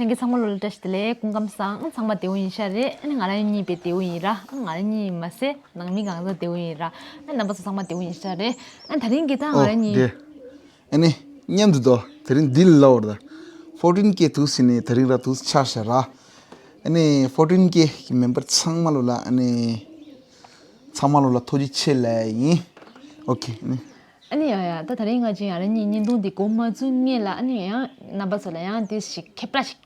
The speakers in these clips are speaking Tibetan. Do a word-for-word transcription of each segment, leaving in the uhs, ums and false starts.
ཁྱེད་ཚང་མ་ལོ་ལ་བཀྲ་ཤིས་བདེ་ལེགས། སྐུ་ཁམས་བཟང་། ཚང་མ་བདེ་པོ་ཡིན་ཤག་རེད། ཨ་ནི་ང་རང་གཉིས་དཔེ་བདེ་པོ་ཡིན་ར། ཨ་ང་རང་གཉིས་མ་ཟད་ནང་མི་གང་ཚང་བདེ་པོ་ཡིན་ར། ཨ་རྣམ་པ་ཚོ་ཚང་མ་བདེ་པོ་ཡིན་ཤག་རེད། ཨ་དེ་རིང་གི་ད་ང་ཨོ་རང་གཉིས། དེ། ཨ་ནི། མཉམ་དུ་དོ། དེ་རིང་འདི་ལ་ལབ་པ་རེད་ད། ཕོར་ཊིན་ཀེ་དུས་ཟིན་ནས་དེ་རིང་ར་དུས་ཆགས་ཤག་ར། ཨ་ནི་ཕོར་ཊིན་ཀེ་གི་མེམ་བར་ཚང་མ་ལོ་ལ་ཨ་ནི། ཚང་མ་ལོ་ལ་ཐུགས་རྗེ་ཆེ་ལབ་ཡིན། ཨོ་ཁེ། ཨ་ནི། ཨ་ནི་ཡ་ཡ། ད་དེ་རིང་ང་ཅིག་ཡང་ར་གཉིས་བརྙན་ཐུང་འདི་འགོ་མ་བཙུགས་སྔོན་ལ་ཨ་ནི་ཡང་རྣམ་པ་ཚོ་ལ་ཡང་དེ་ཞིག་ཁྱབ་བསྒྲགས་ཤིག་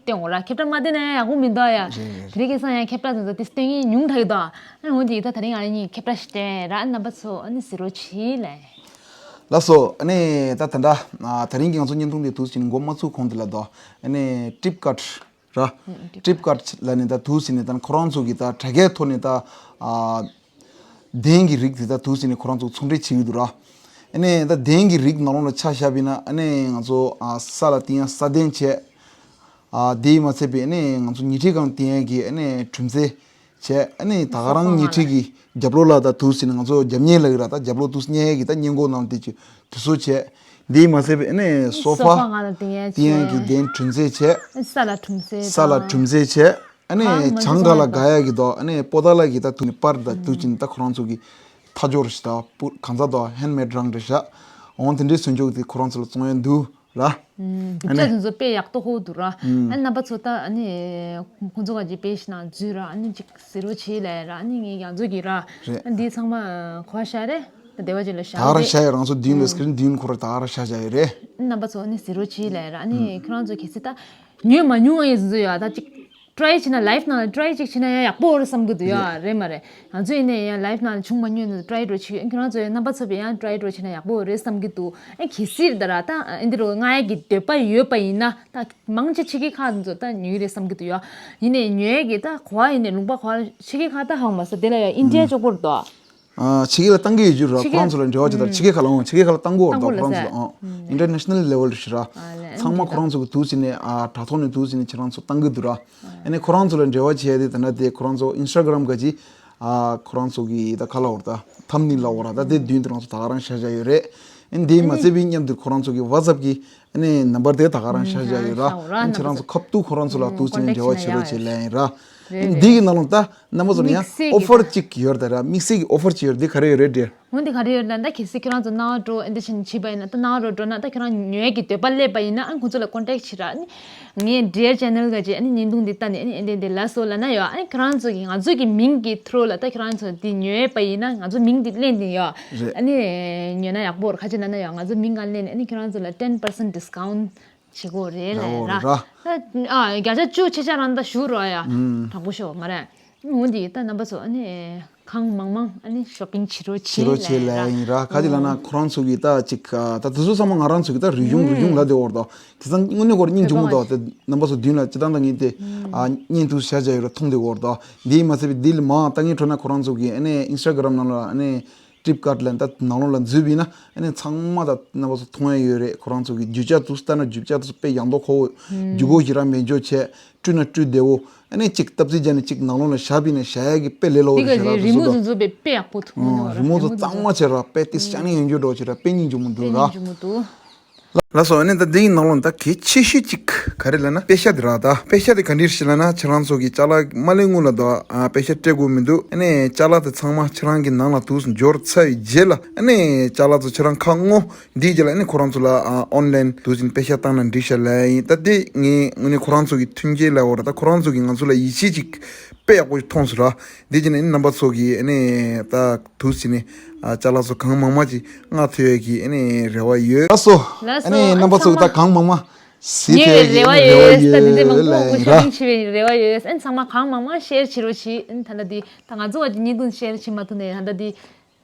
སྟོན་འོ་ར། ཁྱབ་བསྒྲགས་མ་སྟོན་ན་ཡག་པོ་མི་འདུག་ཡ། རེད་རེད། དེ་རིང་ཁ་སང་ཡང་ཁྱབ་བསྒྲགས་དེ་ཚོ་དེ་སྟོན་མཁན་ཉུང་དྲགས་ཀྱི་འདུག་ཨ་འོ་དེ་ད་དེ་རིང་ང་རང་གཉིས་ཁྱབ་བསྒྲགས་ཤིག་སྟོན་ར། ཨ་རྣམ་པ་ཚོ་ཨ་ནི་གཟིགས་རོགས་བྱེད་ལེ། ལགས་སོ། ཨ་ནི་ད་ད་ད་ད་རིང་གི་ང་ཚོ་བརྙན་ཐུང་དེ་དུས་ཟིན་འགོ་མ་བཙུགས་གོང་དེ་ལ་དོ། ཨ་ནི་ཀྲིབ་ཀཊ་ར། ཀྲིབ་ཀཊ་ལ་ནི་ད་དུས་ཟིན་ནས་ད་ཁོ་རང་ཚོ་གི་ད་དྲ་རྒྱའི་ཐོག་ནས་ད། ཨ། གདན་གྱི་རིགས་དེ་ད་དུས་ཟིན་ནས་ཁོ་རང་ཚོ་ཚོང་འབྲེལ་བྱེད་ཀྱི་འདུག་ར། ཨ་ནི་ད་གདན་གྱི་རིགས་ནང་ལོགས་ལ་ཆ་བཞག་པ་ཡིན་ན་ཨ་ནི་ང་ཚོ་ཨ་ས་ལ་བཏིང་ཡ་ས་གདན་བྱས། ཨ་དེས་མ་ཚད་པའི་ཨ་ནི་ང་ཚོ་ཉལ་ཁྲི་སྒང་བཏིང་ཡ་གི་ཨ་ནི་གྲུམ་ཙེ་བྱས། ཨ་ནི་ད་ག་རང་ཉལ་ཁྲི་གི་རྒྱབ་ལོགས་ལ་ད་དུས་ཟིན་ནས་ང་ཚོ་རྒྱབ་གཉེར་ལབ་ཀྱི་ར། ད་རྒྱབ་ལོགས་དུས་གཉེར་ཡ་གི་ད་སྔས་མགོ་ནང་དེ་ཅིག་དེ་ཚོ་བྱས། དེས་མ་ཚད་པའི་ཨ་ནི་སོ་ཕ་སོ་ཕ་སྒང་ལ་བཏིང་ཡ་བཏིང་ཡ་གི་བྱས། གདན་གྲུམ་ཙེ་བྱས། ས་ལ་གྲུམ་ཙེ་ས་ལ་དང་། གྲུམ་ཙེ་བྱས། ཨ་ནི་ཁང་མང་ཆེ་བྱང་ཁ་ལ་ཚང་མ་དགའ་ཡ་གི་དོ། ཨ་ནི་པོ་ཏཱ་ལ་གི་ད་དུ་ནི་པར་ད་དུ་ཅིན་ད་ཁོ་རང་ཚོ་གི་ཐ་ཇོར་ཞིག་ད་པུ་གང་ཚ་དོ་ཧེན་མེད་རང་རེད་ཤག་འོང་དེ་འདྲའི་སོན་ཅོག་དེ་ཁོ་རང་ཚོ་ལ་བཙོང་ཡ་འདུག་ར། ཨ་ནི་རྒྱུ་ཆ་དེ་ཚོ་དཔེ་ཡག་ཏོག་ཧོ་འདུག་ར། ཨ་ནི་རྣམ་པ་ཚོ་ད་ཨ་ནི་ཁོང་ཚོ་ག་ཅིག་དཔེ་ཤི་ན་འཛུལ་ར། ཨ་ནི་ཅིག་གཟིགས་རོགས་བྱེད་ལས་ར། ཨ་ནི་ངས་ཡང་འཛུལ་གི་ར། རེད། ཨ་འདི་ཚང་མ་གོ་ཤ་རེད། ད་བདེ་བ་ཅིག་ལ་ད་ག་རང་ཤ་ཡ་རང་ཚོ་མདུན་ལ་སི་ཀི་རིན་མདུན་ཁོ་ར་ད་ག་རང་ཤ་བཞག་ཡོད་རེད། རྣམ་པ་ཚོ་ཨ་ནི་གཟིགས་རོགས་བྱེད་ལས་ར། ཨ་ནི་ཁྱོད་རང་ཚོ་གལ་སྲིད་ད་ཉོས་མ་མྱོང་ཡས་ཟིན་ཚོ་ཡོད་ད་ཅིག་ཀྲའི་བྱེད་ན་ལའིབ་ནང་ལ་ཀྲའི་ཅིག་བྱེད་ན་ཡང་ཡག་པོ་རེད་བསམ་གི་འདུག་ཡ། རེད་མ་རེད། ང་ཚོ་ཡིན་ནའི་ཡང་ལའིབ་ནང་ལ་བྱུང་མ་མྱོང་ནས་ཀྲའི་འགྲོ་བྱེད་ཡོད། ཁྱོད་རང་ཚོ་ཡང་རྣམ་པ་ཚོ་བས་ཡང་ཀྲའི་འགྲོ་བྱེད་ན་ཡག་པོ་རེད་བསམ་གི་འདུག་ཨེ་གལ་སྲིད་ད་ར་ད་ཨེ་འདི་རུ་ང་ཡ་གི་འདོད་པ་ཡོད་པ་ཡིན་ན་ད་མང་ཆེ་ཕྱི་རྒྱལ་ཁག་ཚོ་ད་ཉོས་རེད་བསམ་གི་འདུག་ཡ། ཡིན་ནའི་ཉོས་གི་ད་གོ་བ་ཡིན་ནའི་ལུང་པ་གོ་བ་ཕྱི་རྒྱལ་ཁག་ད་ཧང་མ་ས་དེ་ལ་ཡ་ཨིན་ཌི་ཡ་ཅོག་པོ་རེད་དོ། ཨ་ཕྱི་རྒྱལ་ལ་བཏང་གི་ཡོད་རྒྱུ་ར། ཕྱི་རྒྱལ་ཁོ་རང་ཚོ་ལ་འབྲེལ་བ་བྱེད་དང་། ཕྱི་རྒྱལ་ཁ་ལ་འོང་། ཕྱི་རྒྱལ་ཁ་ལ་བཏང་གི་ཡོད་རེད་དོ། ཁོ་རང་ཚོ་ལ་ཨང་ཨིན་ཊར་ནེ་ཤ་ནལ་ལེ་ཝལ་རེད་ཤི་ར། ཚང་མ་ཁོ་རང་ཚོ་གི་དུས་ཟིན་ནས་ཨ་དྲ་ཐོག་ནས་དུས་ཟིན་ནས་ཁྱེད་རང་ཚོ་བཏང་གི་འདུག་ར། ཨ་ནི་ཁོ་རང་ཚོ་ལ་འབྲེལ་བ་བྱས་ཏེ་ད་ན་དེ་ཁོ་རང་ཚོ་ཨིན་སི་ཊ་གྷ་རམ་ག་ཅི་ཨ་ཁོ་རང་ཚོ་གི་ད་ཁ་ལ་འོར་ད་ཐམ་ནི་ལ་འོར་ར། ད་དེ་མདུན་དེ་རང་ཚོ་ད་ག་རང་ཤ་ཤ་ཡོད་རེད། ཨ་ནི་དེ་མ་ཚད་པའི་མཉམ་དུ་ཁོ་རང་ཚོ་གི་ཝ་ཙབ་གི་ཨ་ནི་ནམ་བར་དེ་ད་ག་རང་ཤ་ཤ་ཡོད་ར། ཨ་ནི་ཁྱེད་རང་ཚོ་ཁ་ཐུག་ཁོ་རང་ཚོ་ལ་དུས་ཟིན་ནས་འབྲེལ་བ་བྱེད་རོགས་བྱེད་ལབ་ཡིན་ར། རེད་རེད། འདི་གི་ནང་ལོགས་ད་རྣམ་པ་ཚོ་ལ་ཡང་དམིགས་བསལ་གྱི་ཨོ་ཕར་གཅིག་ཡོད་རེད་ད་ར། དམིགས་བསལ་གྱི་ཨོ་ཕར་གཅིག་ཡོད་རེད། འདི་ག་རེ་ཡོད་རེད་དྲིས། འོན་ཏེ་ག་རེ་ཡོད་ན་ད་གལ་སྲིད་ཁྱོད་རང་ཚོ་གནང་བ་འགྲོ་ཨེ་འདི་བྱས་ནས་བྱས་པ་ཡིན་ན་ད་གནང་བ་འགྲོ་འགྲོ་ན་ད་ཁྱོད་རང་ཉོ་ཡས་ཀྱི་འདོད་པ་སླེབས་པ་ཡིན་ན་ཨ་ཁོང་ཚོ་ལ་ཀོན་ཊེག་བྱེད་ར། ཨ་ནི་ངས་ཌི་ཡར་ཅེ་ནལ་ག་ཅེ་ཨ་ནི་བརྙན་ཐུང་འདི་ལྟ་ནས་ཨ་ནི་ཨེ་འདི་འདི་ལ་སོ་ལ་ན་ཡོད། ཨ་ནི་ཁྱོད་རང་ཚོ་གི་ང་ཚོ་གི་མིང་གི་ཐུ་རུ་ལ་ད་ཁྱོད་རང་ཚོ་འདི་ཉོ་ཡས་པ་ཡིན་ན་ང་ཚོ་མིང་འདི་ལེན་ནས་ཡོད། རེད། ཨ་ནི་ཉོ་ན་ཡག་པོ་རེད། ཁ་ཅིག་ན་ན་ཡོད། ང་ཚོ་མིང་ག་ལེན་ནས་ཨ་ནི་ཁྱོད་རང་ཚོ་ལ་ཊེན་པར་སེན་ཊི་ཌི་སི་ཀའུན་ཊི་བྱེད་དགོས་རེད་ལབ་ཡ་ར། ད་ཨ་བརྒྱ་ཆ་བཅུ་ཆ་ཆ་རང་ད་ཞུ་རོགས་ཡ། དྲང་པོ་ཤོད་མ་རེད། འོ་འདི་ད་རྣམ་པ་ཚོ་ཨ་ནི་གང་མང་མང་ཨ་ནི་ཤོ་པིང་བྱེད་རོགས་བྱེད་རོགས་བྱེད་ལབ་ཡ་ཡིན་ར། ག་ཅི་ལབ་ན་ཁོ་རང་ཚོ་གི་ད་ཅིག་ད་དེ་ཚོ་ཚང་མ་ང་རང་ཚོ་གི་ད་རིག་གཞུང་རིག་གཞུང་ལབ་བསྡད་ཡོད་རེད་དོ། དེང་སང་དངོས་གནས་ཁོ་རང་སྙིང་རྗེ་མོ་འདུག་དེ་རྣམ་པ་ཚོ་མདུན་ལ་སྤྱིར་བཏང་ད་ངས་དེ་ཨ་བརྙན་ཐུང་བཞག་བཞག་ཡོད་ར། མཐོང་བསྡད་ཡོད་རེད་དོ། འདི་མ་ཚད་པའི་འདི་ལ་མང་ད་ངས་འཕྲོ་ན་ཁོ་རང་ཚོ་གི་ཨ་ནི་ཨིན་སི་ཊ་གྷ་རམ་ནང་ལ་ཨ་ནི་ཀྲིབ་ཀཊ་ལ་ད་ནང་ལོགས་ལ་འཛུལ་བ་ཡིན་ན་ཨ་ནི་ཚང་མ་ད་རྣམ་པ་ཚོ་མཐོང་ཡ་ཡོད་རེད། ཁོ་རང་ཚོ་གི་རྒྱུ་ཆ་དུ་ལྟ་ན་རྒྱུ་ཆ་དུ་དཔེ་ཡག་མདོག་ཁ་པོ་རྒྱུ་གོ་ཞིག་ར་མེད་འཇོག་བྱས། བཀྲུས་ན་བཀྲུས་བདེ་བོ། ཨ་ནི་གཅིག་སྟབས་རྩེ་བྱས་ནས་གཅིག་ནང་ལོགས་ལ་བཞག་པ་ཡིན་ན་བཞག་ཡ་གི་དཔེ་ལས་སླ་པོ་འདི་རེད་ག་ཤག་ར། རི་དེ་མོ་ཚོ་ཚོ་ཚོ་དཔེ་དཔེ་ཡག་པོ་འདུག་ཨོ་རི་མོ་ཚོ་གཙང་མ་བྱས་ར། དཔེ་དེ་ཤ་ནི་ཡོན་འགྱོ་འགྲོ་བྱས་ར། དཔེ་སྙིང་རྗེ་མོ་འདུག་ར། སྙིང་རྗེ་མོ་འདུག་ལགས་སོ། ཨ་ནི་ད་འདིའི་ནང་ལོགས་ད་གལ་ཆེ་ཤོས་གཅིག་ག་རེ་ལབ་ན་པེ་ཤ་དེ་ར། ད་པེ་ཤ་དེ་ག་འདྲ་ཞིག་ལབ་ན་ཁྱེད་རང་ཚོ་གི་ཅ་ལག་མ་ལེན་སྔོན་ལ་ད་ཨ་པེ་ཤ་སྤྲད་དགོས་མི་འདུག་ཨ་ནི་ཅ་ལག་དེ་ཚང་མ་ཁྱེད་རང་གི་ནང་ལ་དུས་སུ་འབྱོར་ཚར་བའི་རྗེས་ལ་ཨ་ནི་ཅ་ལག་ཚོ་ཁྱེད་རང་ཁ་སྔོ་འདིའི་རྗེས་ལ་ཨ་ནི་ཁོ་རང་ཚོ་ལ་ཨ་ཨོན་ལན་དུས་ཟིན་པེ་ཤ་བཏང་ན་འགྲིག་ཤག་ལབ་ཡིན། ད་དེ་ངས་དངོས་གནས་ཁོ་རང་ཚོ་གི་མཐུན་རྐྱེན་ལབ་དགོས་རེད། ད་ཁོ་རང་ཚོ་གིས་ང་ཚོ་ལ་ཡིད་ཆེས་ཅིག་དཔེ་ཡག་པོ་ཞིག་མཐོང་སོང་ར། དེ་བྱས་ནས་ཨ་ནི་རྣམ་པ་ཚོ་གིས་ཨ་ནི་ད་དུས་ཟིན་ནས་ཨ་ཅ་ལག་ཚོ་གང་མང་མང་ཅིག་མངགས་ཐུབ་ཡས་ཀྱི་ཨ་ནི་རེ་བ་ཡོད། ལགས་སོ། ལགས་སོ། ཨ་ནི་རྣམ་པ་ཚོ་གིས་ད་གང་མང་མང་གཟིགས་ཐུབ་ཡས་ཀྱི་རེ་བ་ཡོད། ད་འདི་འདྲ་མང་པོ་ལབ་ཡིན་ར། ཤ་ཞིང་ཆེ་བའི་རེ་བ་ཡོད། ཨ་ནི་ཚང་མ་གང་མང་མང་ཤེར་བྱེད་རོགས་གྱིས། ཨ་ནི་ད་ལྟ་འདི་ད་ང་ཚོ་བ་གི་བརྙན་ཐུང་ཤེར་བྱེད་མ་ཐུབ་ནས་ད་ལྟ་འདི་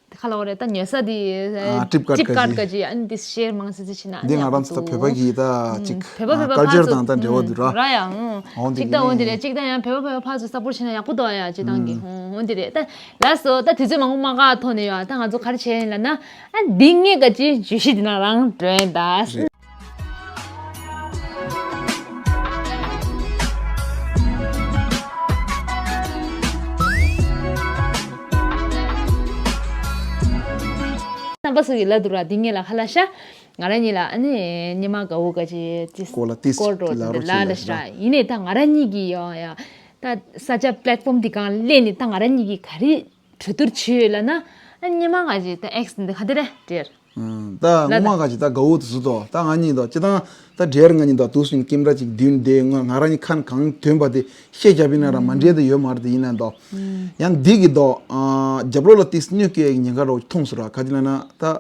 ཁ་ལ་འོ་རེད། ད་ཉོ་ས་འདི་ཨ་ཀྲིབ་ཀཊ་ཀྲིབ་ཀཊ་ག་ཅིག་ཨ་ནི་འདི་ཤེར་མང་སི་སི་བྱེད་ན་ཨ་འདི་ནི་ང་རང་ཚོ་ད་བོད་པ་གི་ད་ཅིག་བོད་པ་བོད་པ་ཀལ་ཅར་ཕར་དང་ད་འབྲེལ་བ་ཚོ་འདུག་ར། ར་ཡང་འོ་འདི་ཅིག་ད་འོ་འདི་རེད། ཅིག་ད་ཡང་བོད་པ་བོད་པ་ཕར་ཚོ་སབ་པོར་བྱེད་ན་ཡག་པོ་འདུག་ཡ་ཅིག་ཏང་གི་འོ་འདི་རེད། ད་ལགས་སོ། ད་དུས་ཚོད་མང་པོ་མ་བཀག་ཐོག་ནས་ཡ་ད་ང་ཚོ་ག་རེ་བྱས་ཡིན་ལབ་ན་ཨ་འདི་ངས་ག་ཅིག་བརྗོད་གཞི་འདི་ན་རང་འགྲོ་ཡིན་ད། རེད། རྣམ་པ་ཚོ་གི་ལབ་འདུག་ར། འདི་ངས་ལ་ཁ་ལ་ཤ། ང་རང་གཉིས་ལ་ཨ་ནི་ཉི་མ་དགའ་བོ་ག་ཅི་ཅི་སྐོར་ལ་ཏིས་སྐོར་འགྲོ་ལ་རོ་ལ་ལ་ཞིག་ལ་ཞིག་ཡིན་ནས་ད་ང་རང་གཉིས་ཀྱི་ཡོ་ཡ་ད་ས་ཆ་པླེ་ཊི་ཕོམ་འདི་གང་ལེན་ནས་ད་ང་རང་གཉིས་ཀྱི་ག་རེ་གྲོས་བསྡུར་བྱས་ཡོད་ལ་ན་ཨ་ཉི་མ་ག་ཅི་ད་ཨེག་སི་འདི་ག་དེ་རེད་འདྲེར། ད་ངོ་མ་ག་ཅི་ད་དགའ་བོ་དུ་སུ་དོ་ད་ང་གཉིས་དོ་ཅི་དང་ད་འདྲེར་ང་གཉིས་དོ་དུ་སུ་ཀེམ་ར་ཅིག་བདུན་དེ་ང་ང་རང་གཉིས་ཁ་གང་དོན་པ་དེ་ཤེས་རྒྱབ་ཡིན་ན་ར་མ་འདྲེ་དེ་ཡོད་མ་རེད་དེ་ཡིན་ན་དོ་ཡང་འདི་གི་དོ་རྒྱབ་ལོགས་ལ་ཏིས་གནོད་སྐྱེལ་ཉེན་ཁ་རོ་མཐོང་སུ་ར་ག་ཅི་ལ་ན་ད།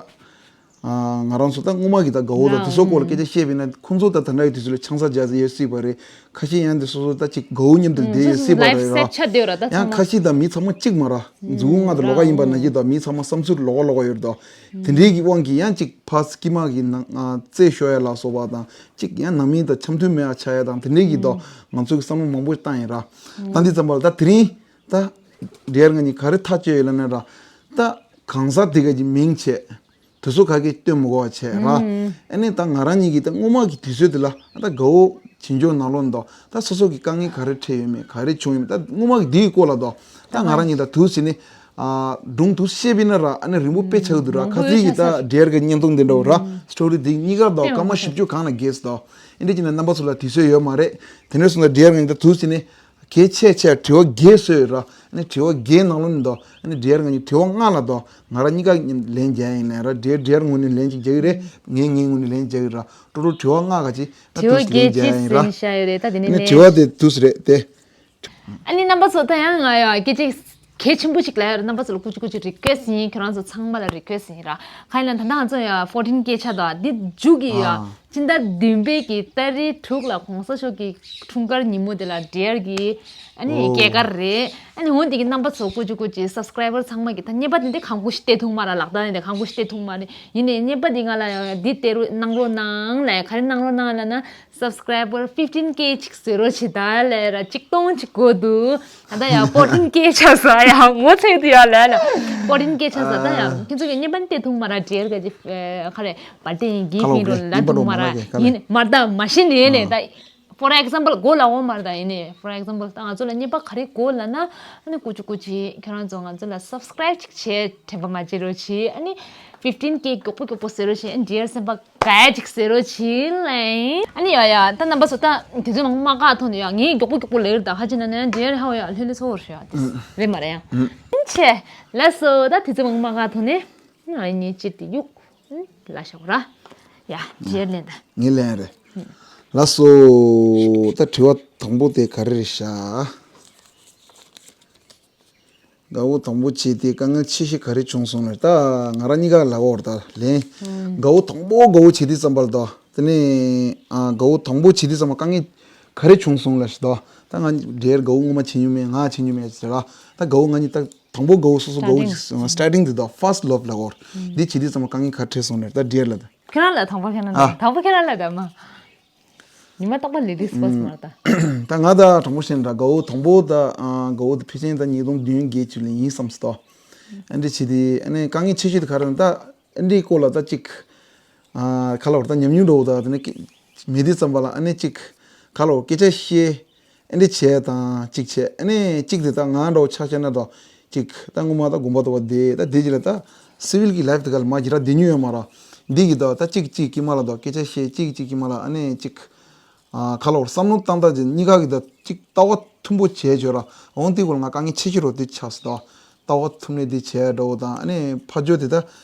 ང་རང་ཚོ་ད་སྔོན་མ་གི་ད་དགའ་བོ་དང་དེ་ཚོ་སྐོར་ལ་སྐད་ཆ་བཤད་པ་ཡིན་ན་ཁོང་ཚོ་ད་ད་འདྲ་ཡི་དུས་ཚོད་ལ་ཆང་ས་རྒྱག་ས་ཡོད་སྲིད་པ་རེད། ཁ་ཤས་ཡང་དེ་སོ་སོ་ད་ཅིག་དགའ་བོ་མཉམ་དུ་བསྡད་ཡོད་སྲིད་པ་རེད་ར། ཡང་ཁ་ཤས་ད་མི་ཚང་མ་གཅིག་མ་ར། མཛུ་གུ་ལྔ་དང་ལོགས་ཀ་ཡིན་པ་ན་གི་ད་མི་ཚང་མ་བསམ་ཚུལ་ལོགས་ཀ་ལོགས་ཀ་ཡོད་རེད་ད། དེ་འདྲའི་གི་དབང་གིས་ཡང་ཅིག་ཕར་དཀྱིལ་མ་གི་ནང་རྩེད་ཤོར་ཡ་ལ་སོགས་པ་དང་ཅིག་ཡང་ནང་མི་ད་འཆམ་མཐུན་མེད་ཡ་ཆགས་ཡ་དང་དེ་འདྲའི་གི་ད་ང་ཚོ་གི་བསམ་བློ་མང་པོ་བཏང་ཡིན་ར། ད་འདི་ཙམ་པ་ལ་ད་དེ་རིང་ད་འདྲེར་ང་གཉིས་ག་རེ་ཐག་གཅོད་ཡོད་ལ་ན་ར། ད་གང་ཟག་དེ་ག་གི་མིང་བྱས། དེ་ཚོ་ག་གེ་སྟོན་མི་དགོས་པ་བྱས་ར། ཨ་ནི་ད་ང་རང་གཉིས་ཀྱིས་ད་སྔོན་མ་གི་དུས་ཚོད་དེ་ལ་ད་དགའ་བོ་བྱེད་འཇོག་ནང་ལོགས་འདུག་ད་སོ་སོ་གི་དཀའ་ངལ་ག་རེ་འཕྲད་ཡོད་མེད་ག་རེ་བྱུང་ཡོད་མེད་ད་སྔོན་མ་གི་དེའི་སྐོར་ལ་འདུག་ད་ང་རང་གཉིས་ད་དུས་ཟིན་ནི་སྒྲུང་དུ་བཤད་པས་ན་ར་ཨ་ནི་རིང་པོ་དཔེ་ཆགས་འདུག་ར། ཁ་ཚིག་གི་ད་འདྲེར་གི་བརྙན་ཐུང་འདི་འདྲ་བོ་ར་སི་ཊོ་རི་འདི་གཉིས་ཀ་འདུག་སྐར་མ་བཞི་བཅུ་གང་ལ་རྒྱས་སུ་འདུག་ཨ་འདྲ་བྱས་ན་རྣམ་པ་ཚོ་ལ་དུས་ཚོད་ཡོད་མ་རེད། དེ་འདྲ་སོང་ན་འདྲེར་ང་གཉིས་ད་དུས་ཟིན་ནི། གལ་ཆེ་ཆེ་དྲི་བ་བརྒྱད་བཟོས་ཡོད་ར། ཨ་ནི་དྲི་བ་བརྒྱད་ནང་ལོགས་ནས་དོ། ཨ་ནི་འདྲེར་ང་གཉིས་དྲི་བ་ལྔ་ལ་དོ། ང་རང་གཉིས་ཀ་ལན་རྒྱག་ཡིན་ནའི་ར་འདྲེར་འདྲེར་ངོས་ནས་ལན་ཅིག་རྒྱག་གི་རེད། ངས་ངའི་ངོས་ནས་ལན་རྒྱག་གི་ར། ཀྲོ་ཀྲོ་དྲི་བ་ལྔ་ག་ཅི། ད་དྲི་བ་དུས་ལན་བརྒྱད་རྒྱག་ཅིག་ཡིན་ར། ཟིན་བཞག་ཡོད་རེད་ད་དེ་ནས་ཨ་ནི་ནས། དྲི་བ་དེ་དུས་རེད་དེ། ཨ་ནི་རྣམ་པ་ཚོ་ད་ཡང་ང་ཡ་སྐད་ཆ་གལ་ཆེན་པོ་ཅིག་ལབ་ཡ་ར། རྣམ་པ་ཚོ་ལ་ཀུ་ཅི་ཀུ་ཅི་རི་ཀུ་ཨེ་སི་ཡིན། ཁྱོད་རང་ཚོ་ཚང་མ་ལ་རི་ཀུ་ཨེ་སི་ཡིན་ར། གང་ཡིན་ལ་ད་ལྟ་ང་ཚོ་ཡ་ཕོར་ཊིན་སྐད་ཆ་དང་འདི་མཇུག་གི་ཡ། ཨ། སྤྱི་ཟླ་བདུན་པའི་གི་ཏ་རིག་དྲུག་ལ་གོང་ས་མཆོག་གི་འཁྲུངས་སྐར་ཉིན་མོ་དེ་ལ་འདྲེར་གི་ཨ་ནི་ཨོ། སྐྱེས་སྐར་རེད། ཨ་ནི་འོན་ཏེ་གི་རྣམ་པ་ཚོ་ཀུ་ཅི་ཀུ་ཅི་སབ་སི་ཀ་རའི་བར་ཚང་མ་གི་ད་བརྙན་པར་དེ་འདྲ་གང་པོ་ཞིག་སྟེར་ཐུབ་མ་ར། ལག་བསྟར་དེ་འདྲ་གང་པོ་ཞིག་སྟེར་ཐུབ་མ་རེད། ཡིན་ནའི་བརྙན་པར་འདི་ང་ལ་འདི་སྟེར་རོགས་གནང་རོགས་གནང་ལབ། ག་རེ་གནང་རོགས་གནང་ལབ་ན་སབ་སི་ཀ་རའི་བར་ཕིབ་ཊིན་ཀེ་ཅིག་བཟོས་རོགས་བྱེད་ད་ལབ་ར། ཆིག་སྟོང་ཅིག་དགོས་འདུག་ད་ལྟ་ཡང་ཕོར་ཊིན་ཀེ་ཆགས་སོང་ཡ། ངོ་ཚ་དུས་ཡ་ལ་ལ་ཕོར་ཊིན་ཀེ་ཆགས་སོང་། ད་ཡང་ཁྱེད་ཚོ་གི་བརྙན་པར་སྟེར་ཐུབ་མ་ར། འདྲེར་ག་ཅི་ཁ་རེ་བར་ཏེ་ཡིན་གི་ཁ་ལོ་ཕིན་རོ་ལ་ཡིན་པ་ཐུབ་མ་ར། མ་ར་གི་ཁ་ལོ། ཡིན་མ་ར་ད་མ་ཤེས་ནི་ཡིན་ནི་ཨ། ད་ཕོར་ཨེག་ཛམ་པལ་གོ་ལ་འོ་མ་ར་ད་ཡིན་ནི་ཕོར་ཨེག་ཛམ་པལ་ད་ང་ཚོ་ལ་བརྙན་པར་ག་རེ་དགོས་ལབ་ན་ཨ་ནི་ཀུ་ཅི་ཀུ་ཅི་ཁྱོད་རང་ཚོ་ང་ཚོ་ལ་སབ་སི་ཀ་རའིབ་ཅིག་བྱེད་དྲན་པ་མ་བརྗེད་རོགས་བྱེད། ཨ་ནི་ཕིབ་ཊིན་ཀེ་མགྱོགས་པོ་མགྱོགས་པོ་བཟོས་རོགས་བྱེད། ཨ་ནི་འདྲེར་སེམས་པ་དགའ་ཅིག་ཟེར་རོགས་བྱེད་ལེ། ཨ་ནི་ཡ་ཡ་ད་རྣམ་པ་ཚོ་ད་དུས་ཚོད་མང་པོ་མ་བཀག་ཐོག་ནས་ཡ་ངས་མགྱོགས་པོ་མགྱོགས་པོ་ལབ་ཡོད་ད། ཁ་ཅིག་ན་ནས་འདྲེར་ཧ་བ་ཡ་ལྷོད་ལྷོད་ཚོར་ཡ་དེ་རེད་མ་རེད་ཡ། ཨིན་ཆེ། ལགས་སོ། ད་དུས་ཚོད་མང་པོ་མ་བཀག་ཐོག་ནས་ཨ་ནི་ཅིག་དེ་གཡུག་ལ་ཤོག་ར། ཡ་འདྲེར་ལེན་ད། ངས་ལེན་རེད། ལགས་སོ། ད་དྲི་བ་དང་པོ་དེ་ག་རེ་རེད་ཤག་དགའ་བོ་དང་པོ་བྱས་ཏེ་དཀའ་ངལ་ཆེ་ཤོས་ག་རེ་བྱུང་སོང་ལབ་ད་ང་རང་གཉིས་ཀ་ལབ་འོར་ད་ལན། དགའ་བོ་དང་པོ་དགའ་བོ་བྱེད་དུས་ཙམ་པར་ད་དེ་ནས་ཨ་དགའ་བོ་དང་པོ་བྱེད་དུས་ཙམ་པར་དཀའ་ངལ་ག་རེ་བྱུང་སོང་ལབ་ཞིག་ད་ད་ང་འདྲེར་དགའ་བོ་ངོ་མ་བྱེད་མྱོང་མེད། ང་བྱེད་མྱོང་མེད་ཟེར་ལ་ད་དགའ་བོ་ང་གཉིས་ད་དང་པོ་དགའ་བོ་སོ་སོ་དགའ་བོ་སི་ཊར་ཊིང་དེ་ད་ཕར་སི་ཊི་ལབ་ལབ་འོར་འདི་བྱེད་དུས་ཙམ་པར་དཀའ་ངལ་ག་རེ་འཕྲད་སོང་ལབ་ད་འདྲེར་ལབ་ད། ཁྱེད་རང་ལ་དང་པོ་ཁྱེད་རང་ཨ། ལ་དང་པོ་ཁྱེད་རང་ལ་ད་མ། ཉི་མ་རྟག་པར་ལེ་ཌིས་ཕར་སི་ཊི་མ་རེད་ད། ད་ང་ད་དྲང་པོ་བཤད་ན་ད་དགའ་བོ་དང་པོ་ད་ཨ་དགའ་བོ་ད་ཕལ་ཆེར་ད་ཉིས་སྟོང་བདུན་བརྒྱད་ཅིག་ལ་ཡིན་བསམ་སོང་། ཨ་འདྲ་བྱས་ཏེ་ཨ་ནི་དཀའ་ངལ་ཆེ་ཤོས་དེ་ག་རེ་ད་ཨ་འདྲའི་སྐོར་ལ་ད་ཅིག་ཨ་ག་ལབ་ད་ཉམས་མྱོང་འདྲ་བོ་ད་དེ་ནི་མེད་དུས་ཙམ་པ་ལ་ཨ་ནི་ཅིག་ག་ལབ་སྐད་ཆ་བཤད། ཨེ་འདྲ་བྱས་དང་གཅིག་བྱས་ཨེ་ནས་གཅིག་དེ་ད་ང་འདྲ་བོ་ཆ་བཞག་ན་ད་གཅིག་ད་སྔོན་མ་ད་དགོན་པ་དུ་བ་བསྡད་ད་དེ་རྗེས་ལ་ད་སི་ཝིལ་གྱི་ལའིབ་དེ་ག་ལ་མ་གྱི་ར་བསྡད་མྱོང་ཡོད་མ་ར། འདི་གི་ད་ད་གཅིག་གཅིག་གི་མ་ལ་ད་སྐད་ཆ་བཤད་གཅིག་གཅིག་གི་མ་ལ་ཨ་ནས་གཅིག་ཨ་ཁ་ལོ་བསམ་བློ་བཏང་ད་ཅིག་གཉིས་ཀ་གི་ད་གཅིག་ལྟ་བ་མཐུན་པོ་བྱས་བྱོས་ར། འོང་དེ་གོ་ལ་ང་དཀའ་ངལ་ཆེ་ཤོས་རོ་དེ་ཆགས་སོ་ད། ལྟ་བ་མཐུན་ནས་འདི་བྱས་འགྲོ་བ་དང་ཨ་ནི་ཕ་ཇོ་དེ་ད་